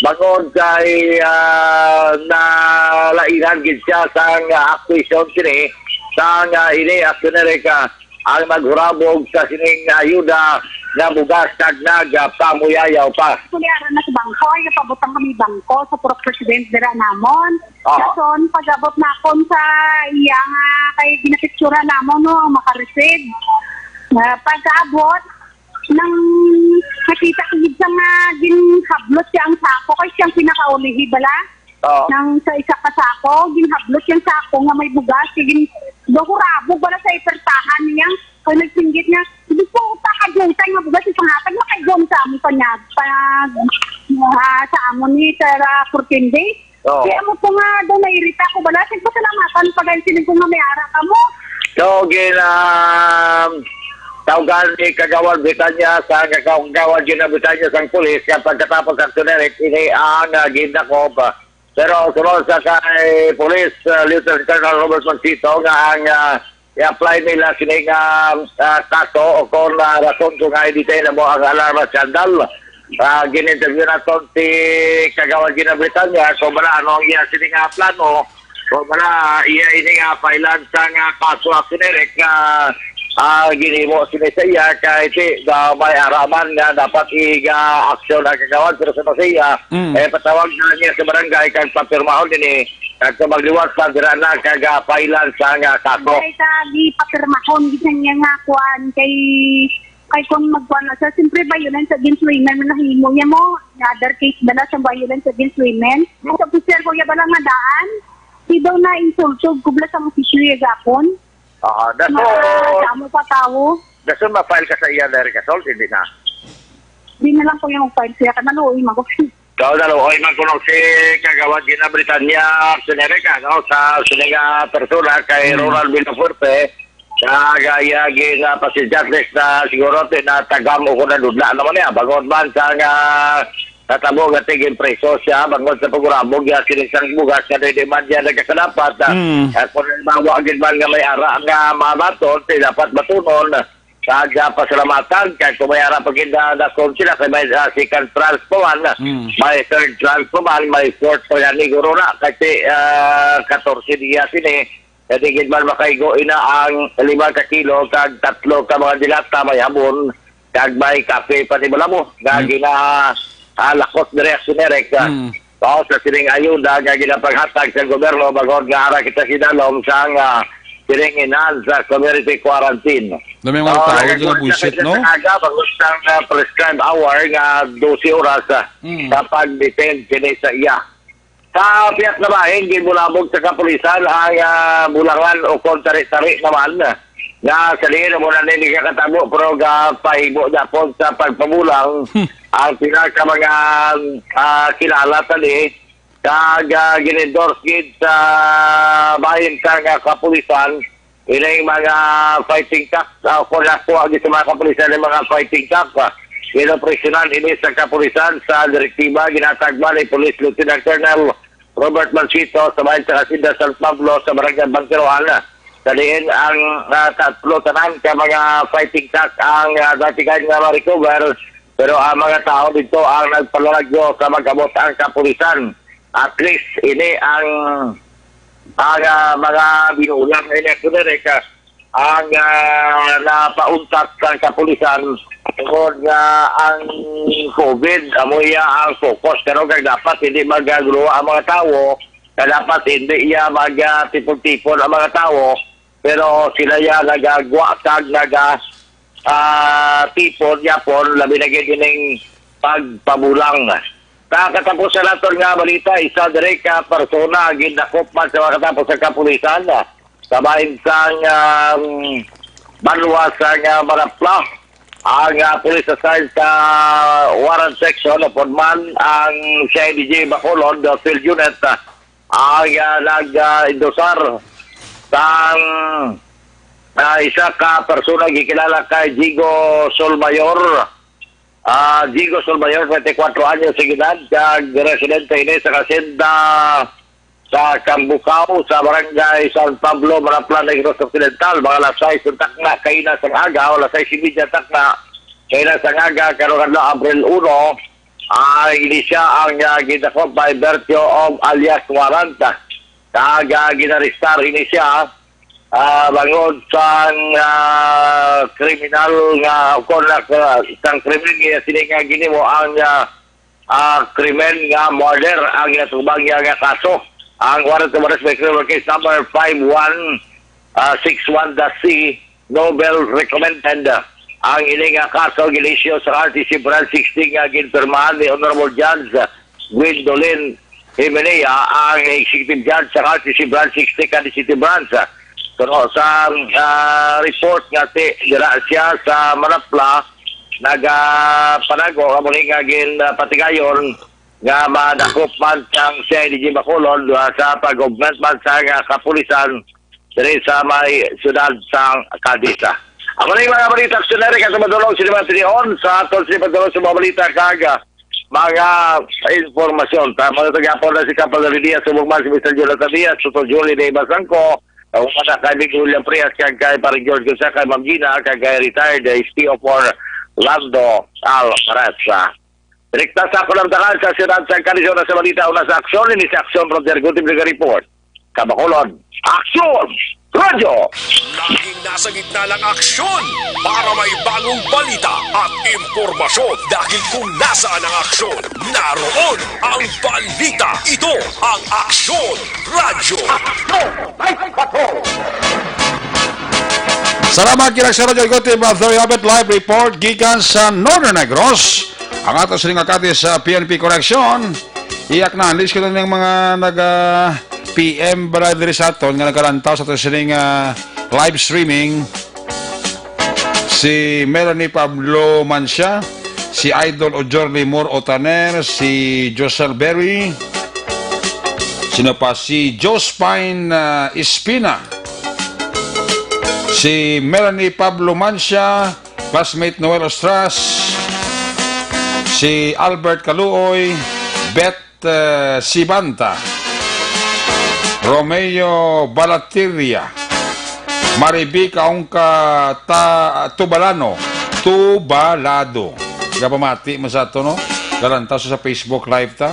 bangod kay, ah, nalainan gid siya sang, ah, akusasyon sini sang, ah, ini action direct, ah, ang naghurabog sa sining ayuda nga bugas kag nagapamuyayaw pa. Kuliara na sa bangko, ay napabutang kami bangko sa puro president dira namon. Oo. Dason, pag-abot na akon sa iya nga kay ginapicturan namon, no, ang makareceive. Ah, pagkaabot, nang nakita ko gid siya nga ginhablot siya ang sako, kay siyang pinakaulihi bala. Oo. Nang sa isa ka sako, ginhablot yung sako nga may bugas. Sige, daw hurabog wala sa ipertahan niya. Kay nagsinggit nga, "Hindi po, pakagutay nga bugas yung pangatag, makaigon sa amon pa niya, pag, ah, sa amon ni Sir, ah, fourteen days." Oo. Kaya mo po nga daw nairita ko bala. Sige, pasalamatan pag ang siling ko nga may ara ka mo. So, gin, um, tawgan ni Kagawad Britanya sa Kagawad Gina Britanya sang pulis nga pagkatapos ang tunerik, ini ang, ah, gindakop. Pero sunod sa kay Police, ah, Lieutenant Colonel Robert Mansito nga ang, ah, i-apply nila sini nga, ah, kaso o kung, ah, rason kung nga i-detain na mo ang alarm at sandal. Ah, gin-interview naton si Kagawad Gina Britanya kung bala ano ang iya sini nga plano. Kung bala iya ini nga file-an sa nga kaso, Action Eric, nga, ah, ginhimo sini sa iya kay ti, ah, may ara man nga dapat iga-aksyon ang kagawad, pero sa siya, Mm. eh, patawag na niya sa barangay kag papirmahon ini, kag sa magliwat pa dira na kag, ah, file-an sa nga kaso. Dahil sa gipapirmahon gid niya nga kuan kay, kay kung magkuan na siya, siyempre violence against women man nahimo niya mo. Other case bala sa violence against women. Mm. Sa officer ko ya bala nga daan, si daw na insulto ko bala sa officer ya gapon. Aha, dason, Damo pa tawo. Dason ma-file ka sa iya direct assault, hindi na. Di na lang ko yung file siya, kanaluoy man ko. Ikaw na, luoy man kuno si Kagawad Gina Britanya, Action Eric, ano, sa sining, ah, persona kay Hmm. Ronald Villafuerte, sa gaya gin, ah, pasensya, at least na siguro ti na tagam o kung nadudla naman niya. Bangod man sa nga natabo nga tigin preso siya bangod sa pagurabog niya sining sang bugas nga dili man niya nagkakadapat. Ah, Mm. ah, kung halimbawa gid man nga may ara nga mabaton, di dapat batunon. Sa, sa pasalamatan, kay kung may ara pa gid na dason sila, kay may, ah, second tranche pa man, Mm. may third tranche pa man, may fourth pa gani guro na, kasi, ah, katorse diya sini, kaya di gid man makaigo ina ang lima ka kilo, kag tatlo ka mga dilata, may habon, kag may kape pa ni Balamo, nga Mm. gina, ah, lakot diri sa Sinerek, ah. Mm. Mao sa sining ayuda nga ginapaghatag sa gobyerno, bangod nga ara kita sidalom sang, ah, sining enhanced, ah, community quarantine. Na may mga Mao, tao nga nagagwa sa nabuisit, no? Sa aga, bangod sang, ah, prescribed hour nga dose oras, ah, Mm. sa pag-detend kini sa iya. Sa pihak na bahin, ginbulabog sa kapulisan ang, ah, bulangan o kung tari-tari naman, ah, nga sa diin mo na nini kakatabo, pero gapahibo dapat sa pagpabulang ang pila ka mga, ah, kilala tani, kag, ah, gin-endorse gid sa bahin sang, ah, kapulisan, ining mga fighting cock, ah, kung ako agi sa mga kapulisan ng mga fighting cock, ah, ginopresyonan ini sa kapulisan sa direktiba ginatagman ni Police Lieutenant Colonel Robert Mansito sa bahin sa Hacienda San Pablo sa Barangay Bangkerohan. Sa diin ang, ah, tatlo tanan ka mga fighting cock ang, ah, dati nga ma-recover, pero ang mga tao dito ang nagpalalagyo sa mag-abot ang kapulisan. At least, ini ang, ang, ah, mga binulang ini ako na rin ka ang, ah, napauntat sang kapulisan tungod nga ang COVID, amo iya ang focus. Pero kag dapat hindi magaguluha ang mga tawo, kag dapat hindi iya mag, ah, tipon-tipon ang mga tawo, pero sila iya nagagwa kag naga, ah, tipon yapon, labi na gid ining pagpabulang. Sa katapusan naton nga balita, isa diri ka persona ang gindakop man sa mga katapos sa kapulisan, ah, sa bahin sang, um, banwa sa nga Manapla. Ang, ah, police assigned sa warrant section, upod man ang C I D G Bacolod, ah, Field Unit, ah, ang, ah, nag, ah, endosar sang, ah, isa ka persona gikilala kay Jigo Solmayor. Ah, Jigo Solmayor, twenty-four anyos sa edad, kag residente ini sa Hacienda sa Cambucao, sa Barangay San Pablo, Manapla, Negros Occidental, mga alas sais ng takna, kaina sang aga, o alas sais y media takna, kaina sang aga, karong adlaw, Abril uno, ah, ini siya ang, ah, gidakop by virtue of alias warrant. Kag, ah, ginarestar ini siya, ah, bangod sang, ah, kriminal nga, o kon, ah, sang krimen nga sini nga ginimo ang, ah, ah, krimen nga murder ang ginatubang niya nga kaso. Ang warrant of arrest may criminal case number five one, ah, six one dash C, novel recommended. Ang ini nga kaso gin-issue sa R T C Branch sixty nga ginpirmahan ni Honorable Judge Gwendolyn Himenea, ang executive judge sa R T C Branch sixty, Cadiz City Branch. Pero sa, ah, report nga ti, dira siya sa Manapla, nagapanago, amo ni nga gin, ah, patigayon nga madakop man sang C I D G Bacolod, ah, sa pag-augment man sa nga kapulisan diri sa may siyudad sang Cadiz. Amo ni mga balita, aksyon na rin, katong madulog sa mga tinion sa aton sa pagdulog sa mga balita kag, ah, mga impormasyon. Tama na tagapon na si Kapal Diaz, subong man si Mister Jonathan Diaz, Tuto Julie de Basangco, ang mga kay Big William Frias, kag kay Parang George Gonzaga, kay Ma'am Gina, kag kay retired S P O four Lando Alvarez. Direkta sa Kulantangan sa siyudad sa Cadiz, una sa balita, una sa aksyon, ini sa aksyon, Roger Gutim, nag-report. Kabacolod, Aksyon! Radyo! Laging nasa gitna ng aksyon para may bagong balita at impormasyon. Dahil kung nasaan ang aksyon, naroon ang balita. Ito ang Aksyon Radyo. Aksyon! Ay, patrol! Salamat, Kinaksyon Radyo Ikote, Brother Yabet, live report gikan sa Northern Negros. Ang ato sining akati sa P N P Correction. Iyak na, list ko na ng mga nag, ah, P M ba diri sa aton nga nagalantaw sa ato sining, ah, live streaming. Si Melanie Pablo Mancia, si Idol Ojorly Moore Otaner, si Josel Berry, sino pa? Si Jospine, ah, Espina, si Melanie Pablo Mancia, classmate Noel Ostras, Si Albert Kaluoy, Beth, eh, Sibanta, Romeo Balatiria, Marivic Aungka Ta-, Tubalano, Tubalado. Gapamati mo sa ato, no? Galantaw sa Facebook Live ta.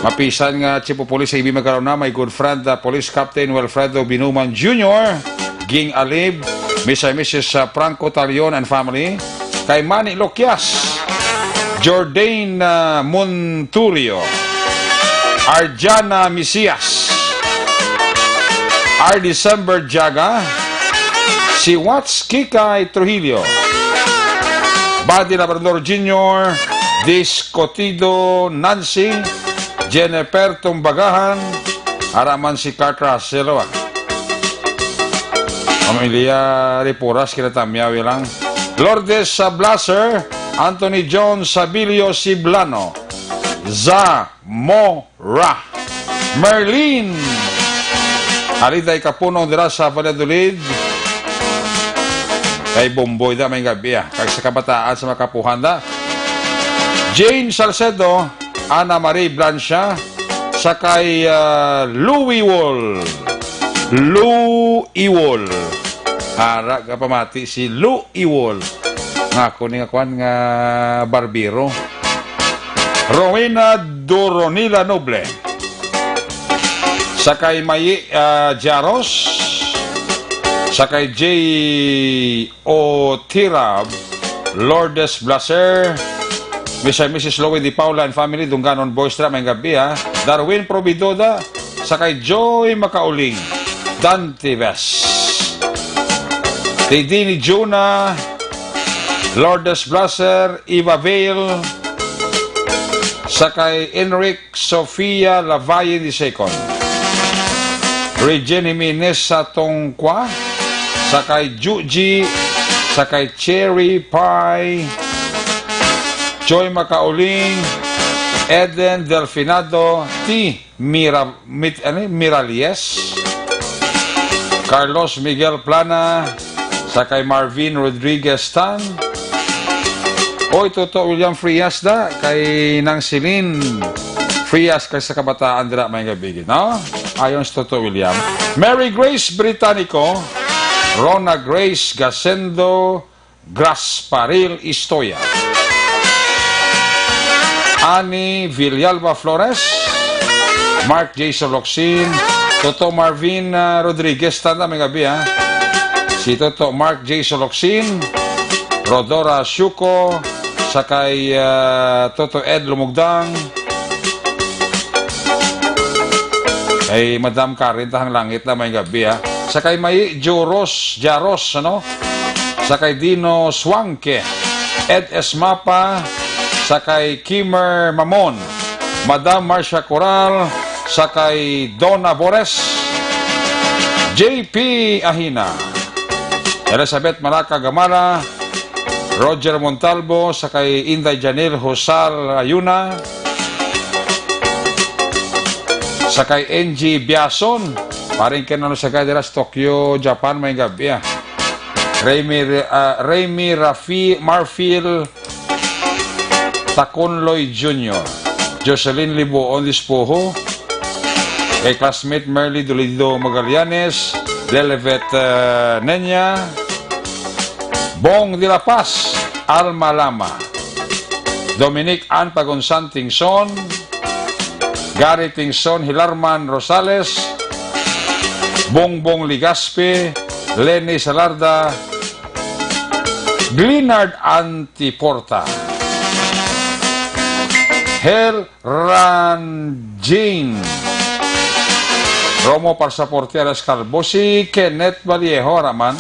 Mapisan nga Chief of Police A B Magarona, my good friend, uh, Police Captain Wilfredo Binuman Junior, Ging Alib, Mister and Missus, uh, Franco Talion and family, kay Manny Loquias, Jordan, uh, Monturio, Arjana Misias, R. December Jaga, si Watts Kikay Trujillo, Buddy Labrador Junior, Discotido Nancy, Jennifer Tumbagahan, ara man si Kurt Russell, wa. Pamilya Ripuras, kinatamyaw lang. Lourdes Sablaser, Anthony John Sabilio Siblano, Zamora, Merlin, Aliday Kapunong dira sa Valladolid. Kay Bomboy da, may gabi, ah. Kag sa kabataan sa Makapuhan da. Jane Salcedo, Ana Marie Blancia, sa kay, ah, Louie Wall. Louie Wall. Ara ka pamati si Louie Wall. Nga ako ni nga kwan nga barbero. Rowena Doronila Noble. Sa kay Mayi, ah, Jaros. Sa kay Jay Otirab, Lourdes Blaser, Mister and Missus Louie Di Paula and family, Dunganon Boys, dira, may gabi, ha. Darwin Providoda, sa kay Joy Makauling, Dante Ves. Didi ni Jonah, Lourdes Blaser, Eva Vale, sa kay Enric Sofia Lavalle the second. Regine Jimenez sa Tongkwa, sa kay Juji, sa kay Cherry Pie, Joy Makauling, Eden Delfinado, T. Mira-, Mit-, ano, Miralles, Carlos Miguel Plana, sa kay Marvin Rodriguez Tan. Oy, Toto William Frias da, kay Nang Celine Frias, kay sa kabataan dira, may gabi, no? Ayon sa Toto William. Mary Grace Britannico, Rona Grace Gasendo, Grasparil Istoya. Ani Villalba Flores, Mark J. Solocsin, Toto Marvin, ah, Rodriguez, tanda, may gabi, ha? Si Toto Mark J. Solocsin, Rodora Shuko, sa kay, ah, Toto Ed Lumugdang, kay Madam Karen Tahang Langit na, may gabi, ha? Sa kay May Joros, Jaros, ano? Sa kay Dino Suangke, Ed Esmapa, sa kay Kimmer Mamon, Madam Marcia Coral, sa kay Donna Bores, J P Ahina, Elizabeth Maraca Gamala, Roger Montalbo, sa kay Inday Janelle Hosal Ayuna, sa kay N G Biason, paring kinano sa kay dira sa Tokyo, Japan, may gabi, ah. Remy, ah, Remy Rafi, Marfil Taconloy Junior, Jocelyn Libuon Dispoho, kay classmate Merly Dolido Magallanes, Lelevet, ah, Nenya, Bong de la Paz, Alma Lama, Dominic Ann Pagunsan Tingson, Gary Tingson, Hilarman Rosales, Bongbong Ligaspi, Lenny Salarda, Glenard Antiporta, Hel Ranjing, Romo Parsaporte alias Calvo, si Kenneth Vallejo, ara man,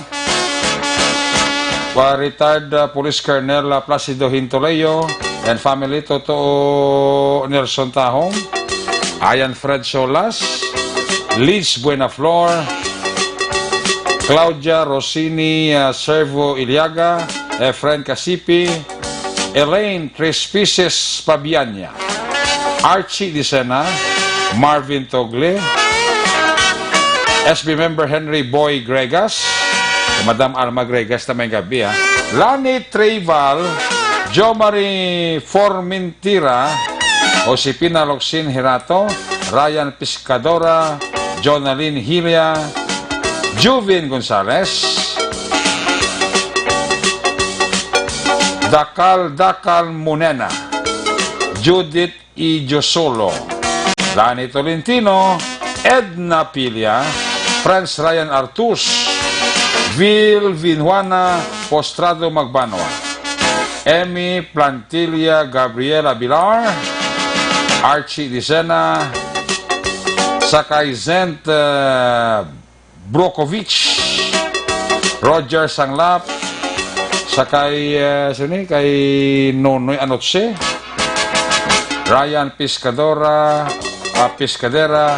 wa retired, uh, Police Colonel, uh, Placido Hintoleo and family, Toto Nelson Tahong, Ayan Fred Solas, Liz Buenaflor, Claudia Rossini, uh, Servo Iliaga, Efren Casipi, Elaine Trespices Pabianya, Archie Dicena, Marvin Togle, S B member Henry Boy Gregas, Madam Alma Gregas na may gabi, ha. Lani Treval, Jo Marie Formentira, Josefina Locsin Hirato, Ryan Piscadora, Jonalyn Hilia, Juvin Gonzalez, Dakal Dakal Munena, Judith Idiosolo, Danny Tolentino, Edna Pilia, Franz Ryan Artus, Vil Vinjuana, Postrado Magbanwa, Emmy Plantilla, Gabriel Abilar, Archie Dicena, Sakay Zent, uh, Brokovich, Roger Sanglap, Sakay, uh, sini, kay Nonoy Anotse, Ryan Piscadora, ah, Piscadera,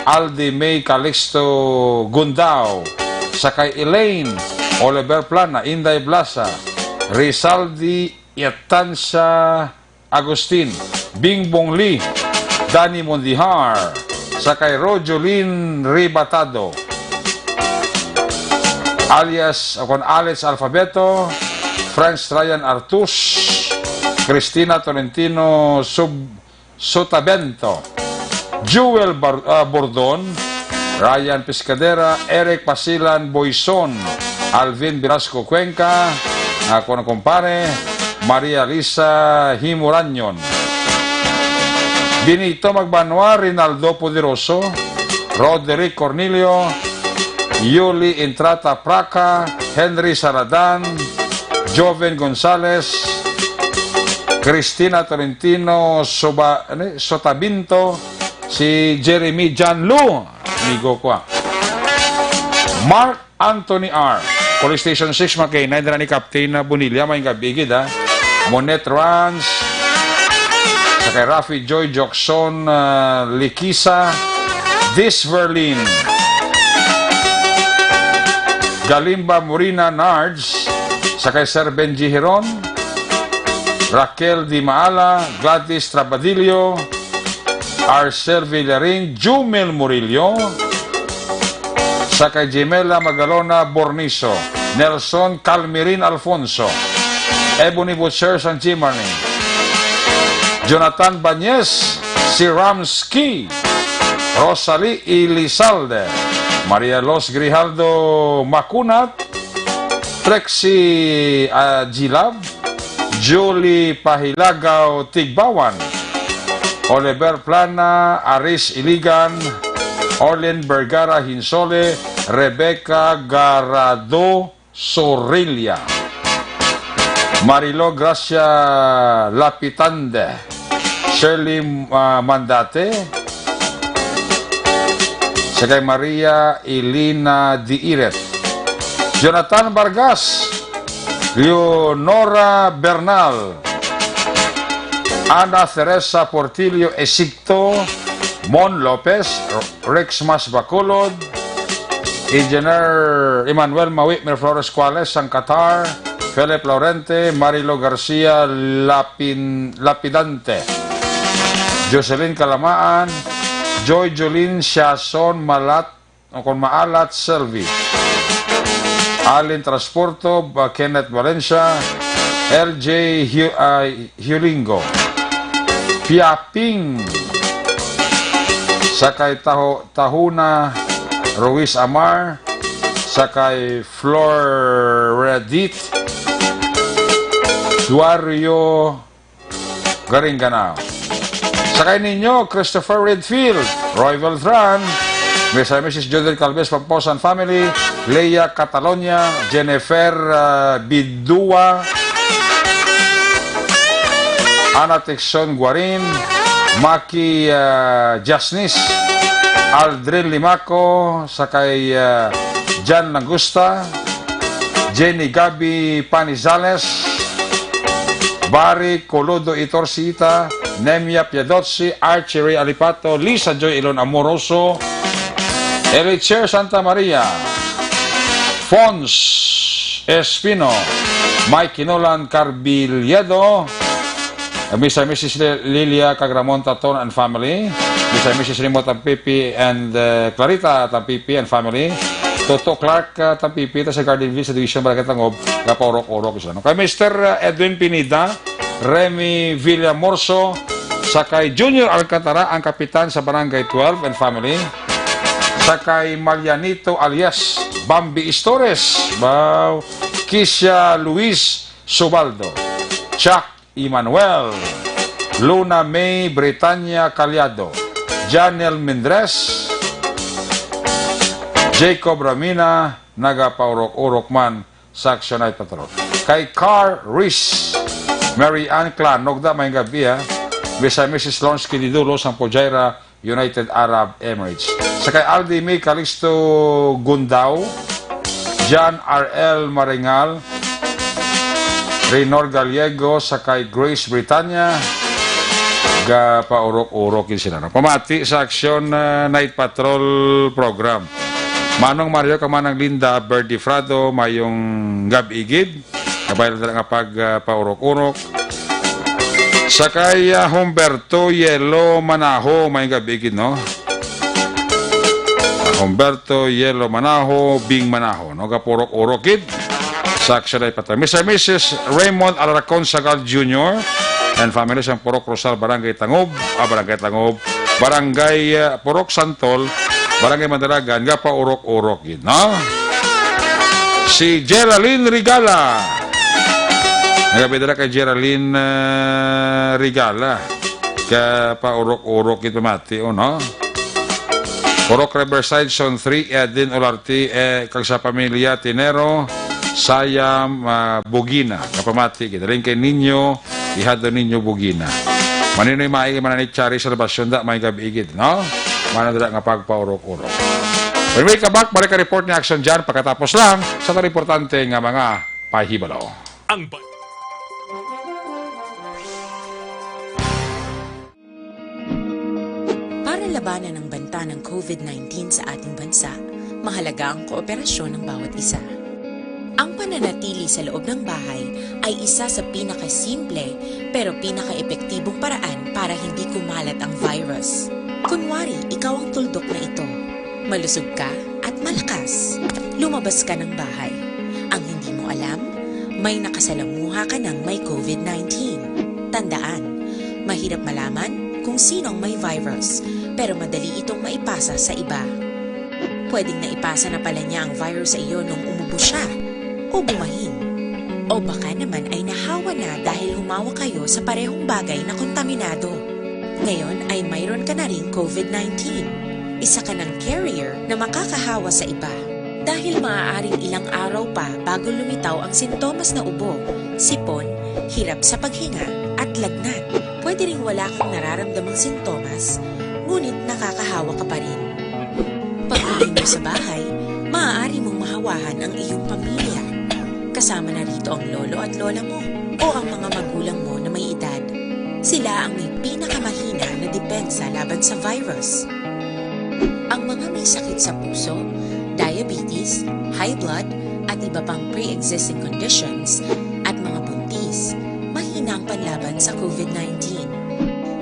Aldi May Calixto Gundao, Sakay Elaine, Oliver Plana, Inday Blasa, Rizaldi Iatansa Agustin, Bingbong Lee, Danny Mondihar, Sakay Rojolin Ribatado, alias, o kon Alex Alfabeto, Franz Ryan Artus, Cristina Tolentino Sub-, Sotavento, Jewel Bar-, ah, Bordon, Ryan Piscadera, Eric Pasilan Boyson, Alvin Velasco Cuenca, ako na kumpare, Maria Lisa Himuranyon, Benito Magbanwa, Rinaldo Poderoso, Roderick Cornelio, Yuli Entrata Praca, Henry Saladan, Joven Gonzales, Cristina Tolentino Soba-, ano, Sotabinto, si Jeremy John Lu, amigo ko, ah. Mark Anthony R. Police Station six, mga kainay, dala ni Captain Bonilla, may gabi gid, ah. Monet Rans, Sakay Rafi Joy Jokson, ah, Likisa, Dis Verlin, Galimba Morina Nards, Sakay Sir Benji Hiron, Raquel Di Maala, Gladys Trabadillo, Arcel Villarin, Jumel Murillo, Sakay Jimela Magalona Borniso, Nelson Calmirin Alfonso, Ebony Butcher San Jimani, Jonathan Bañez, si Ramski, Rosalie Elizalde, Maria Los Grijaldo Macunat, Trexie, ah, Gilab, Julie Pahilagaw Tigbawan, Oliver Plana, Aris Iligan, Orlin Vergara Hinsole, Rebecca Garado Sorilla, Marilo Gracia Lapitande, Shirley, ah, Mandate, Sakay Maria Elena Diiret, Jonathan Vargas, Leonora Bernal, Ana Teresa Portillo Esigto, Mon Lopez, Rex Mas Bacolod, Engineer Emmanuel Mawi Miraflores Cuales sang Qatar, Philip Laurente, Marilo Garcia Lapin-, Lapidante, Jocelyn Kalamaan, Joy Jolin Siason Malat, o kon Maalat Selvi, Alin Transporto, ba-, Kenneth Valencia, L J Hu-, ah, Hulingo, Piaping, Sakay Taho-, Tahuna, Ruiz Amar, Sakay Floredit, Duario Garingganao. Sakay ninyo, Christopher Redfield, Roy Beltran, Mister and Missus Judith Calves Pamposan family, Leia Catalonia, Jennifer, ah, Bidua, Ana Tixon Guarin, Maki, ah, Jasnis, Aldrin Limaco, sakay, ah, Jan Langusta, Jenny Gabi Panizales, Barry Colodo Itorsita, Nemia Piadotsi, Archie Ray Alipato, Lisa Joy Ilon Amoroso, Elicher Santa Maria, Fons Espino, Mike Kinolan Carbiliedo, Mister and Missus Le-, Lilia Cagramon Taton and family, Mister and Missus Remo Tampipi and, uh, Clarita Tampipi and family, Toto Clark, uh, Tampipi, ta sa Garden View sa Division, Barangay Tangob, Gapaurok-urok, isa, no? Kay Mister, uh, Edwin Pineda, Remy Villamorso, sa kay Junior Alcantara, ang kapitan sa Barangay twelve and family, sa kay Malianito alias Bambi Istores, wow, Kisha Luis Subaldo, Chuck Emmanuel, Luna May Britanya Caliado, Janel Mendres, Jacob Ramina, nagapaurok-urok man sa Action Night Patrol. Kay Carl Reese, Mary Ann Clan, nugda may gabi, ha. Bisa Missus Lawrence Kinidulo, sang Fujairah, United Arab Emirates. Sa kay Aldi May Calixto Gundao, John R L Maringal, Rinor Gallego, sa kay Grace Britanya, gapaurok-urok yun sila. No? Pamati sa Action, uh, Night Patrol Program. Manong Mario, Kamanang Linda, Birdie Frado, mayong gab-i gid. Kabay lang nga pag, ah, paurok-urok. Sa kay, ah, Humberto Yelo Manaho, may gabi gid, no? Ah, Humberto Yelo Manaho, Bing Manaho, no? Gapurok-urok gid. Sa Action Night Patrol. Mister and Missus Raymond Alarcon Sagal Junior and family sa Purok Rosal, Barangay Tangob, ah, Barangay Tangob, Barangay, ah, Purok Santol, Barangay Mandalagan, gapaurok-urok gid, no? Si Geraldine Regala. Nagabidala kay Geraldine, ah, Regala. Gapaurok-urok gid pamati, o, no? Purok Riverside, Zone three, Edin Olarte, eh, kag sa pamilya Tinero, Sayam, ah, Bugina. Kapamati gid. Rin kay Ninyo, Ihado Ninyo Bugina. Maninoy Mai, Mananit Chari, Salvacion, da, may gabi gid, no? Mana dira nga pagpaurok-urok. When we come back, balik ang report ni Action John pagkatapos lang sa mga importante nga mga pahibalo. Ang ba- Para labanan ang banta ng COVID nineteen sa ating bansa, mahalaga ang kooperasyon ng bawat isa. Ang pananatili sa loob ng bahay ay isa sa pinakasimple pero pinakaepektibong paraan para hindi kumalat ang virus. Kunwari, ikaw ang tuldok na ito. Malusog ka at malakas. Lumabas ka ng bahay. Ang hindi mo alam, may nakasalamuha ka ng may COVID nineteen. Tandaan, mahirap malaman kung sino ang may virus, pero madali itong maipasa sa iba. Pwedeng naipasa na pala niya ang virus sa iyo nung umubo siya o bumahin. O baka naman ay nahawa na dahil humawak kayo sa parehong bagay na kontaminado. Ngayon ay mayroon ka na ring COVID nineteen. Isa ka ng carrier na makakahawa sa iba. Dahil maaaring ilang araw pa bago lumitaw ang sintomas na ubo, sipon, hirap sa paghinga, at lagnat. Pwede ring wala kang nararamdamang sintomas, ngunit nakakahawa ka pa rin. Pag-uwi mo sa bahay, maaari mong mahawahan ang iyong pamilya. Kasama na rito ang lolo at lola mo o ang mga magulang mo na may edad. Sila ang may pinakamahina na depensa laban sa virus. Ang mga may sakit sa puso, diabetes, high blood, at iba pang pre-existing conditions, at mga buntis, mahina ang panlaban sa COVID nineteen.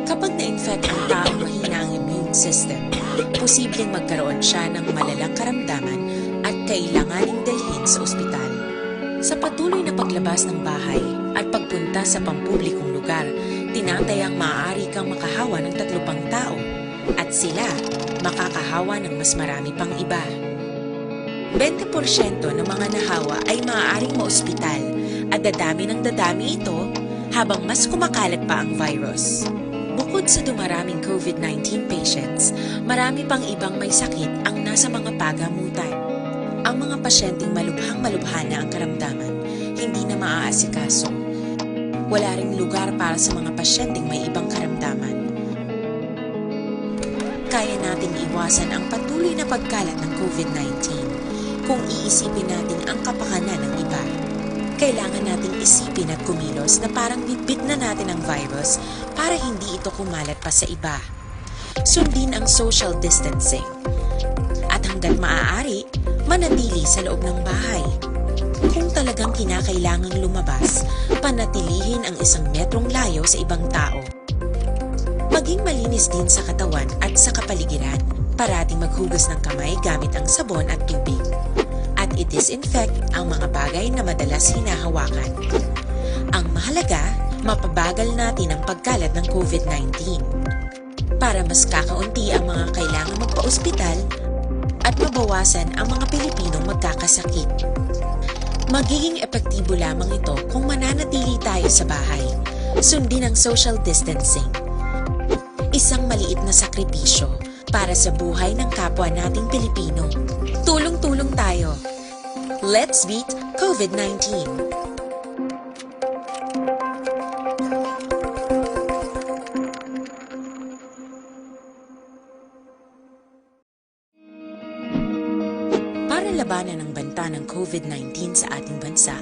Kapag na-infect ang taong mahina ang immune system, posibleng magkaroon siya ng malalang karamdaman at kailanganing dalhin sa ospital. Sa patuloy na paglabas ng bahay at pagpunta sa pampublikong lugar, tinatayang maaari kang makahawa ng tatlo pang tao at sila makakahawa ng mas marami pang iba. Bente porsyento ng mga nahawa ay maaaring maospital at dadami ng dadami ito habang mas kumakalat pa ang virus. Bukod sa dumaraming COVID nineteen patients, marami pang ibang may sakit ang nasa mga pagamutan. Ang mga pasyenteng malubhang-malubha na ang karamdaman, hindi na maaasikaso. Wala ring lugar para sa mga pasyenteng may ibang karamdaman. Kaya nating iwasan ang patuloy na pagkalat ng COVID nineteen kung iisipin natin ang kapakanan ng iba. Kailangan nating isipin at kumilos na parang bitbit na natin ang virus para hindi ito kumalat pa sa iba. Sundin ang social distancing. At hanggat maaari, manatili sa loob ng bahay. Kung talagang kinakailangang lumabas, panatilihin ang isang metrong layo sa ibang tao. Maging malinis din sa katawan at sa kapaligiran. Parating maghugas ng kamay gamit ang sabon at tubig. At i-disinfect ang mga bagay na madalas hinahawakan. Ang mahalaga, Mapabagal natin ang pagkalat ng COVID nineteen. Para mas kakaunti ang mga kailangan magpa-ospital at mabawasan ang mga Pilipinong magkakasakit. Magiging epektibo lamang ito kung mananatili tayo sa bahay. Sundin ang social distancing. Isang maliit na sakripisyo para sa buhay ng kapwa nating Pilipino. Tulong-tulong tayo. Let's beat COVID nineteen. Para labanan ang banta ng COVID nineteen sa ating bansa,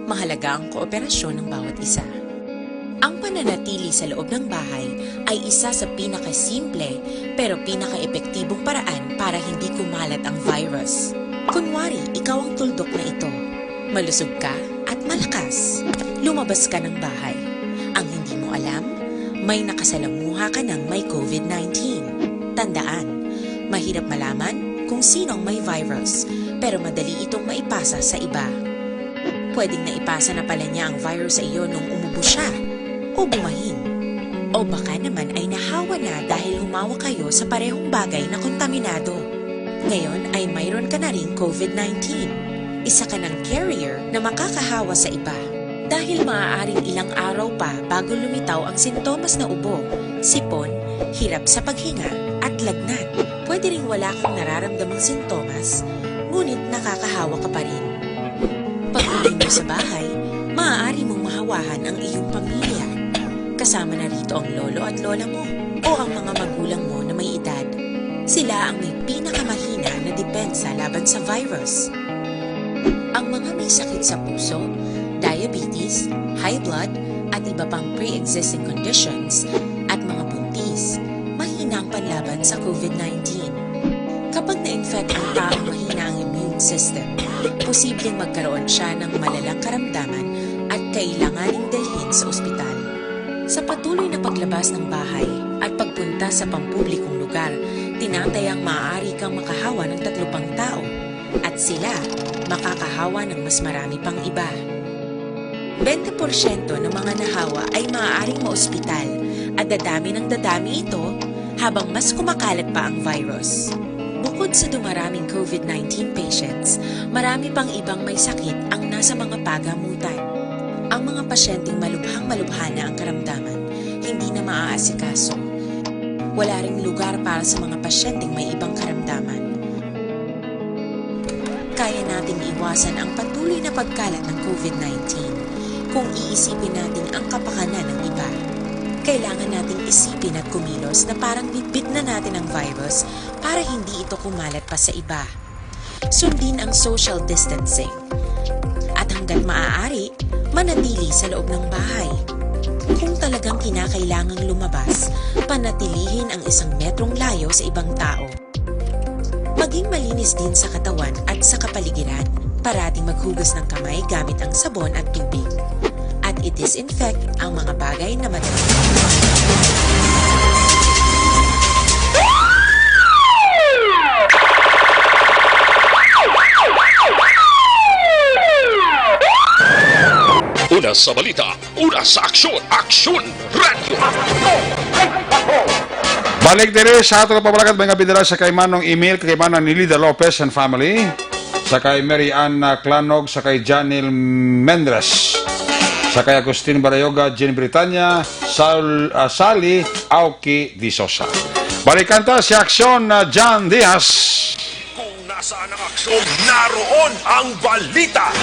mahalaga ang kooperasyon ng bawat isa. Ang pananatili sa loob ng bahay ay isa sa pinakasimple pero pinakaepektibong paraan para hindi kumalat ang virus. Kunwari, ikaw ang tuldok na ito. Malusog ka at malakas. Lumabas ka ng bahay. Ang hindi mo alam, may nakasalamuha ka ng may COVID nineteen. Tandaan, mahirap malaman kung sino ang may virus, pero madali itong maipasa sa iba. Pwedeng naipasa na pala niya ang virus sa iyo nung umubo siya o bumahin. O baka naman ay nahawa na dahil humawak kayo sa parehong bagay na kontaminado. Ngayon ay mayroon ka na ring COVID nineteen. Isa ka ng carrier na makakahawa sa iba. Dahil maaaring ilang araw pa bago lumitaw ang sintomas na ubo, sipon, hirap sa paghinga, at lagnat. Pwede ring wala kang nararamdamang sintomas, ngunit nakakahawa ka pa rin. Pag-uwi mo sa bahay, maaari mong mahawahan ang iyong pamilya. Kasama na rito ang lolo at lola mo o ang mga magulang mo na may edad. Sila ang may pinakamahina na depensa laban sa virus. Ang mga may sakit sa puso, diabetes, high blood, at iba pang pre-existing conditions, at mga buntis, mahina ang panlaban sa COVID nineteen. Kapag na-infect ang taong mahina ang immune system, posibleng magkaroon siya ng malalang karamdaman at kailanganing dalhin sa ospital. Sa patuloy na paglabas ng bahay at pagpunta sa pampublikong lugar, tinatayang maaari kang makahawa ng tatlo pang tao at sila makakahawa ng mas marami pang iba. Bente porsyento ng mga nahawa ay maaaring maospital at dadami ng dadami ito habang mas kumakalat pa ang virus. Bukod sa dumaraming COVID nineteen patients, marami pang ibang may sakit ang nasa mga pagamutan. Ang mga pasyenteng malubhang-malubha na ang karamdaman, hindi na maaasikaso. Wala ring lugar para sa mga pasyenteng may ibang karamdaman. Kaya nating iwasan ang patuloy na pagkalat ng COVID nineteen kung iisipin natin ang kapakanan ng iba. Kailangan nating isipin at kumilos na parang bitbit na natin ang virus para hindi ito kumalat pa sa iba. Sundin ang social distancing. At hanggat maaari, manatili sa loob ng bahay. Kung talagang kinakailangang lumabas, panatilihin ang isang metrong layo sa ibang tao. Maging malinis din sa katawan at sa kapaligiran. Parating maghugas ng kamay gamit ang sabon at tubig. At i-disinfect ang mga bagay na madalas. Una sa balita, una sa aksyon, Aksyon Radyo. Balik diri sa ato nga pamalakat, mga bidara, sa kay Manong Emil, kay Manang Nilida Lopez and family, sa kay Mary Ann, ah, Clanog, sa kay Janil Mendres, sa kay Agustin Barayoga, Jean Britanya, Sal, ah, Sally Auki Disosa. Balikan ta si Aksyon na John Diaz. Kung nasaan ang aksyon, naroon ang balita.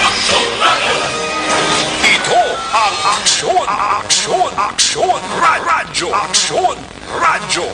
Ito ang Aksyon, Aksyon, Aksyon, Ra- Radyo, Aksyon, Radyo.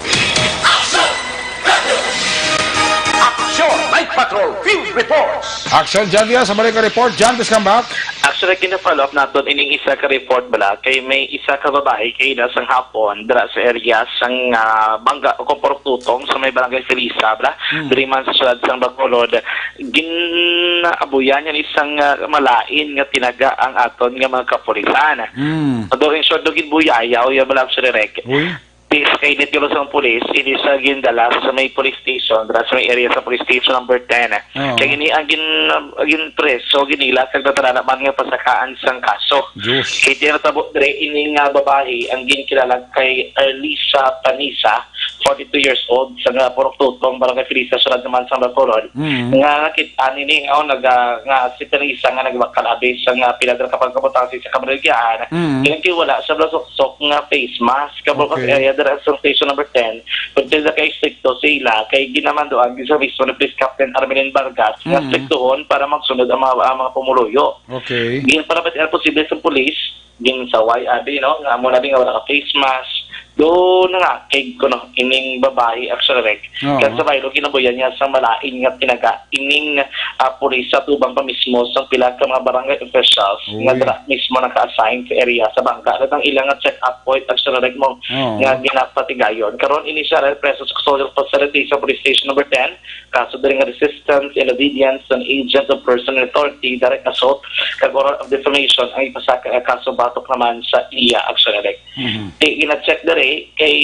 Aksyon, Night Patrol Field Reports. Aksyon, John Diaz, sa balik nga report. John, please come back. Actually, gina-follow up naton ining isa ka report bala, kay may isa ka babayi kay ina sang hapon dira sa area sang, ah, Banga o Comportutong sa may Barangay Felisa bala, diri man sa siyudad sang Bacolod. Ginaabuyan yan isang, ah, malain nga tinaga ang aton nga mga kapulisan. Although in short, do ginbuyayaw ya bala, Sir Reg. Uy. This kay init galo sang pulis, ini sa gindala sa may police station, dira sa may area sa police station number ten. Oo. Kay ini ang gin-, ang ginpreso, ginila kag natalana man nga pasakaan sang kaso. Diyos. Kay tinatabo dire ini nga babayi ang ginkilala kay Erlisa Panisa, forty-two years old, sa nga Purok Tutong, Barangay Felicitas, Syudad naman sa Bacolod, Mm. nga nakit-an ini, oh, naga-, nga si Teresa nga nagmakalabi sa nga pila dira ka pagkabutang sa isa ka barangay, Mm. pinagkiwala sa bala suksok nga face mask. Kabukas Okay. area dira sa station number ten, pwede na kay stricto sila, kay ginamanduan gyud sa mismo ni Police Captain Armelin Vargas nga Mm. striktohon para magsunod ang mga, ang mga pumuluyo. Okay. Ginpalapit ang posible sa pulis, ginsaway abi, no, nga amo na nga wala ka face mask. Do nangakig kuno ining babayi, actually, like, Oo. Kag sa baylo, ginabuyan niya sa malain nga tinaga ining, ah, pulis sa tubang pa mismo sang pila ka mga barangay officials nga Uy. dira mismo naka-assign sa area sa bangka. At ang ilang nga check-up point, actually, like, mo, Oo. nga ginapatigayon. Karon, ini siya preso sa custodial facility sa Police Station Number ten. Kaso diri nga resistance in obedience to an agent of personal authority, direct assault, kag oral of defamation ang ipasaka nga kaso batok naman sa iya, actually, like. Mhm. Di gina-check diri kay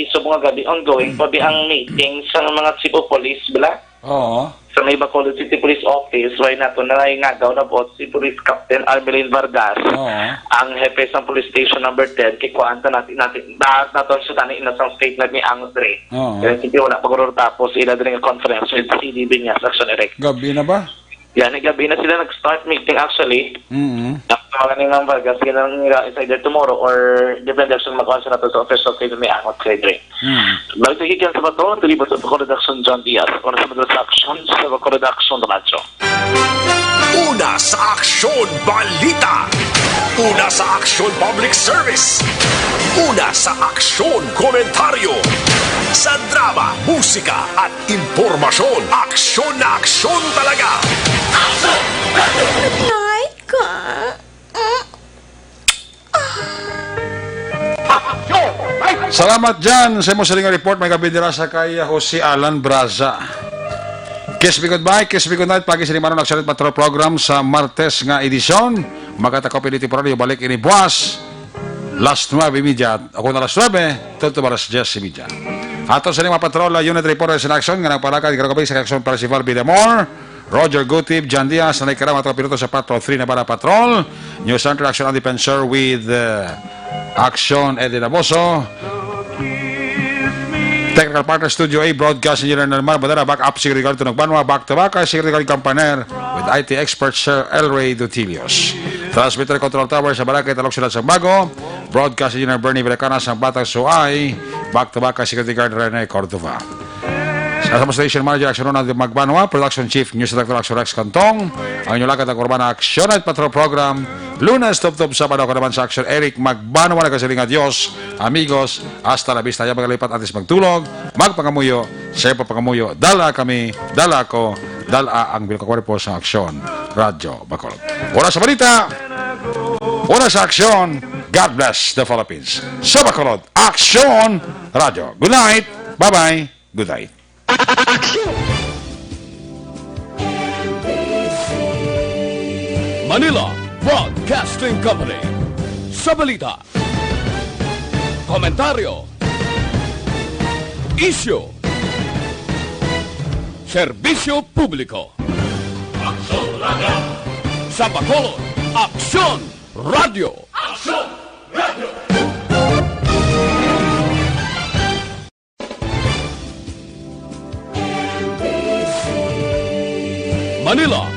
subong nga gab-i ongoing pa bi ang meeting sa mga chief of police, bala? Oo. Sa may Bacolod City Police Office, why nato na ingagaw na po si Police Captain Armelin Vargas, Oo. ang hepe sa Police Station Number ten, kay kuhaan ta natin, natin, na, naton sa tani na sang statement ni Angus Dre. Oo. Kaya sige, wala pa guro tapos ila diri nga conference with C D Binyas, Action Direct. Gabi na ba? Yan, gabi na sila nag-start meeting actually. Mm. Ang mga ni Ma'am Vargas, ganun nga, it's either tomorrow or depende sa mag-answer nato sa official statement ni Angus Dre. Hmm. Balik sa gikan sa bato, tulibot sa Bacolod Action, John Diaz. Una sa Madalas Action sa Bacolod Action Radyo. Una sa Aksyon Balita. Una sa Aksyon Public Service. Una sa Aksyon Komentaryo. Sa drama, musika, at impormasyon. Aksyon na aksyon talaga. Night ka. Mm. Salamat, Jan, sa imo siling nga report. May gabi dira sa kay Jose Alan Braza. Kiss me goodbye, kiss me goodnight. Pagi sa Limanon, Nagsalit Patrol Program sa Martes nga edisyon. Makatakop ini temporaryo, balik ini buwas. Last nuebe y media, o kung alas nuebe, tuto alas diyes y media. Ato sa mga patrol, uh, unit reporters in action nga nagpalakad karong gabi sa Action Percival Vidamor. Roger Gutib, Jan Diaz, na nagkaramat ang piloto sa Patrol three Navarra Patrol. News Center, Action Andy Pensor with, uh, Action Eddie Laboso. Technical partner, Studio A, Broadcast Engineer Nelmar Badara, back up, Secretary Garton Nagbanwa, back to back, kay Secretary Campaner, with I T expert, Sir Elray Dutilios. Transmitter Control Tower sa Barangay Talok, Siyudad Sambago, Broadcast Engineer Bernie Vilacana, sa Batang Suay, back to back, kay Security Guard Rene Cordova. Sa, sa station manager, Action Ronald Magbanwa, production chief, news director, Action Rex Cantong, ang inyong lagad ang Urbana Action at Patrol Program, Lunes, tubtob Sabado, ako naman sa Action, Eric Magbanwa, nagasiling nga Dios, amigos, hasta la vista, ayaw magalipat, antes magtulog, magpangamuyo, sa iyang pagpangamuyo, dala kami, dala ako, dala ang bilog nga kwarpo sa Aksyon, Radyo Bacolod. Oras sa balita, oras sa aksyon, God bless the Philippines. Sa Bacolod, Aksyon Radyo. Good night. Bye-bye. Good night. Manila Broadcasting Company. Sa balita, komentaryo, isyu, serbisyo publiko. Aksyon Radyo. Sa Bacolod, Aksyon Radyo. Aksyon Radyo. Manila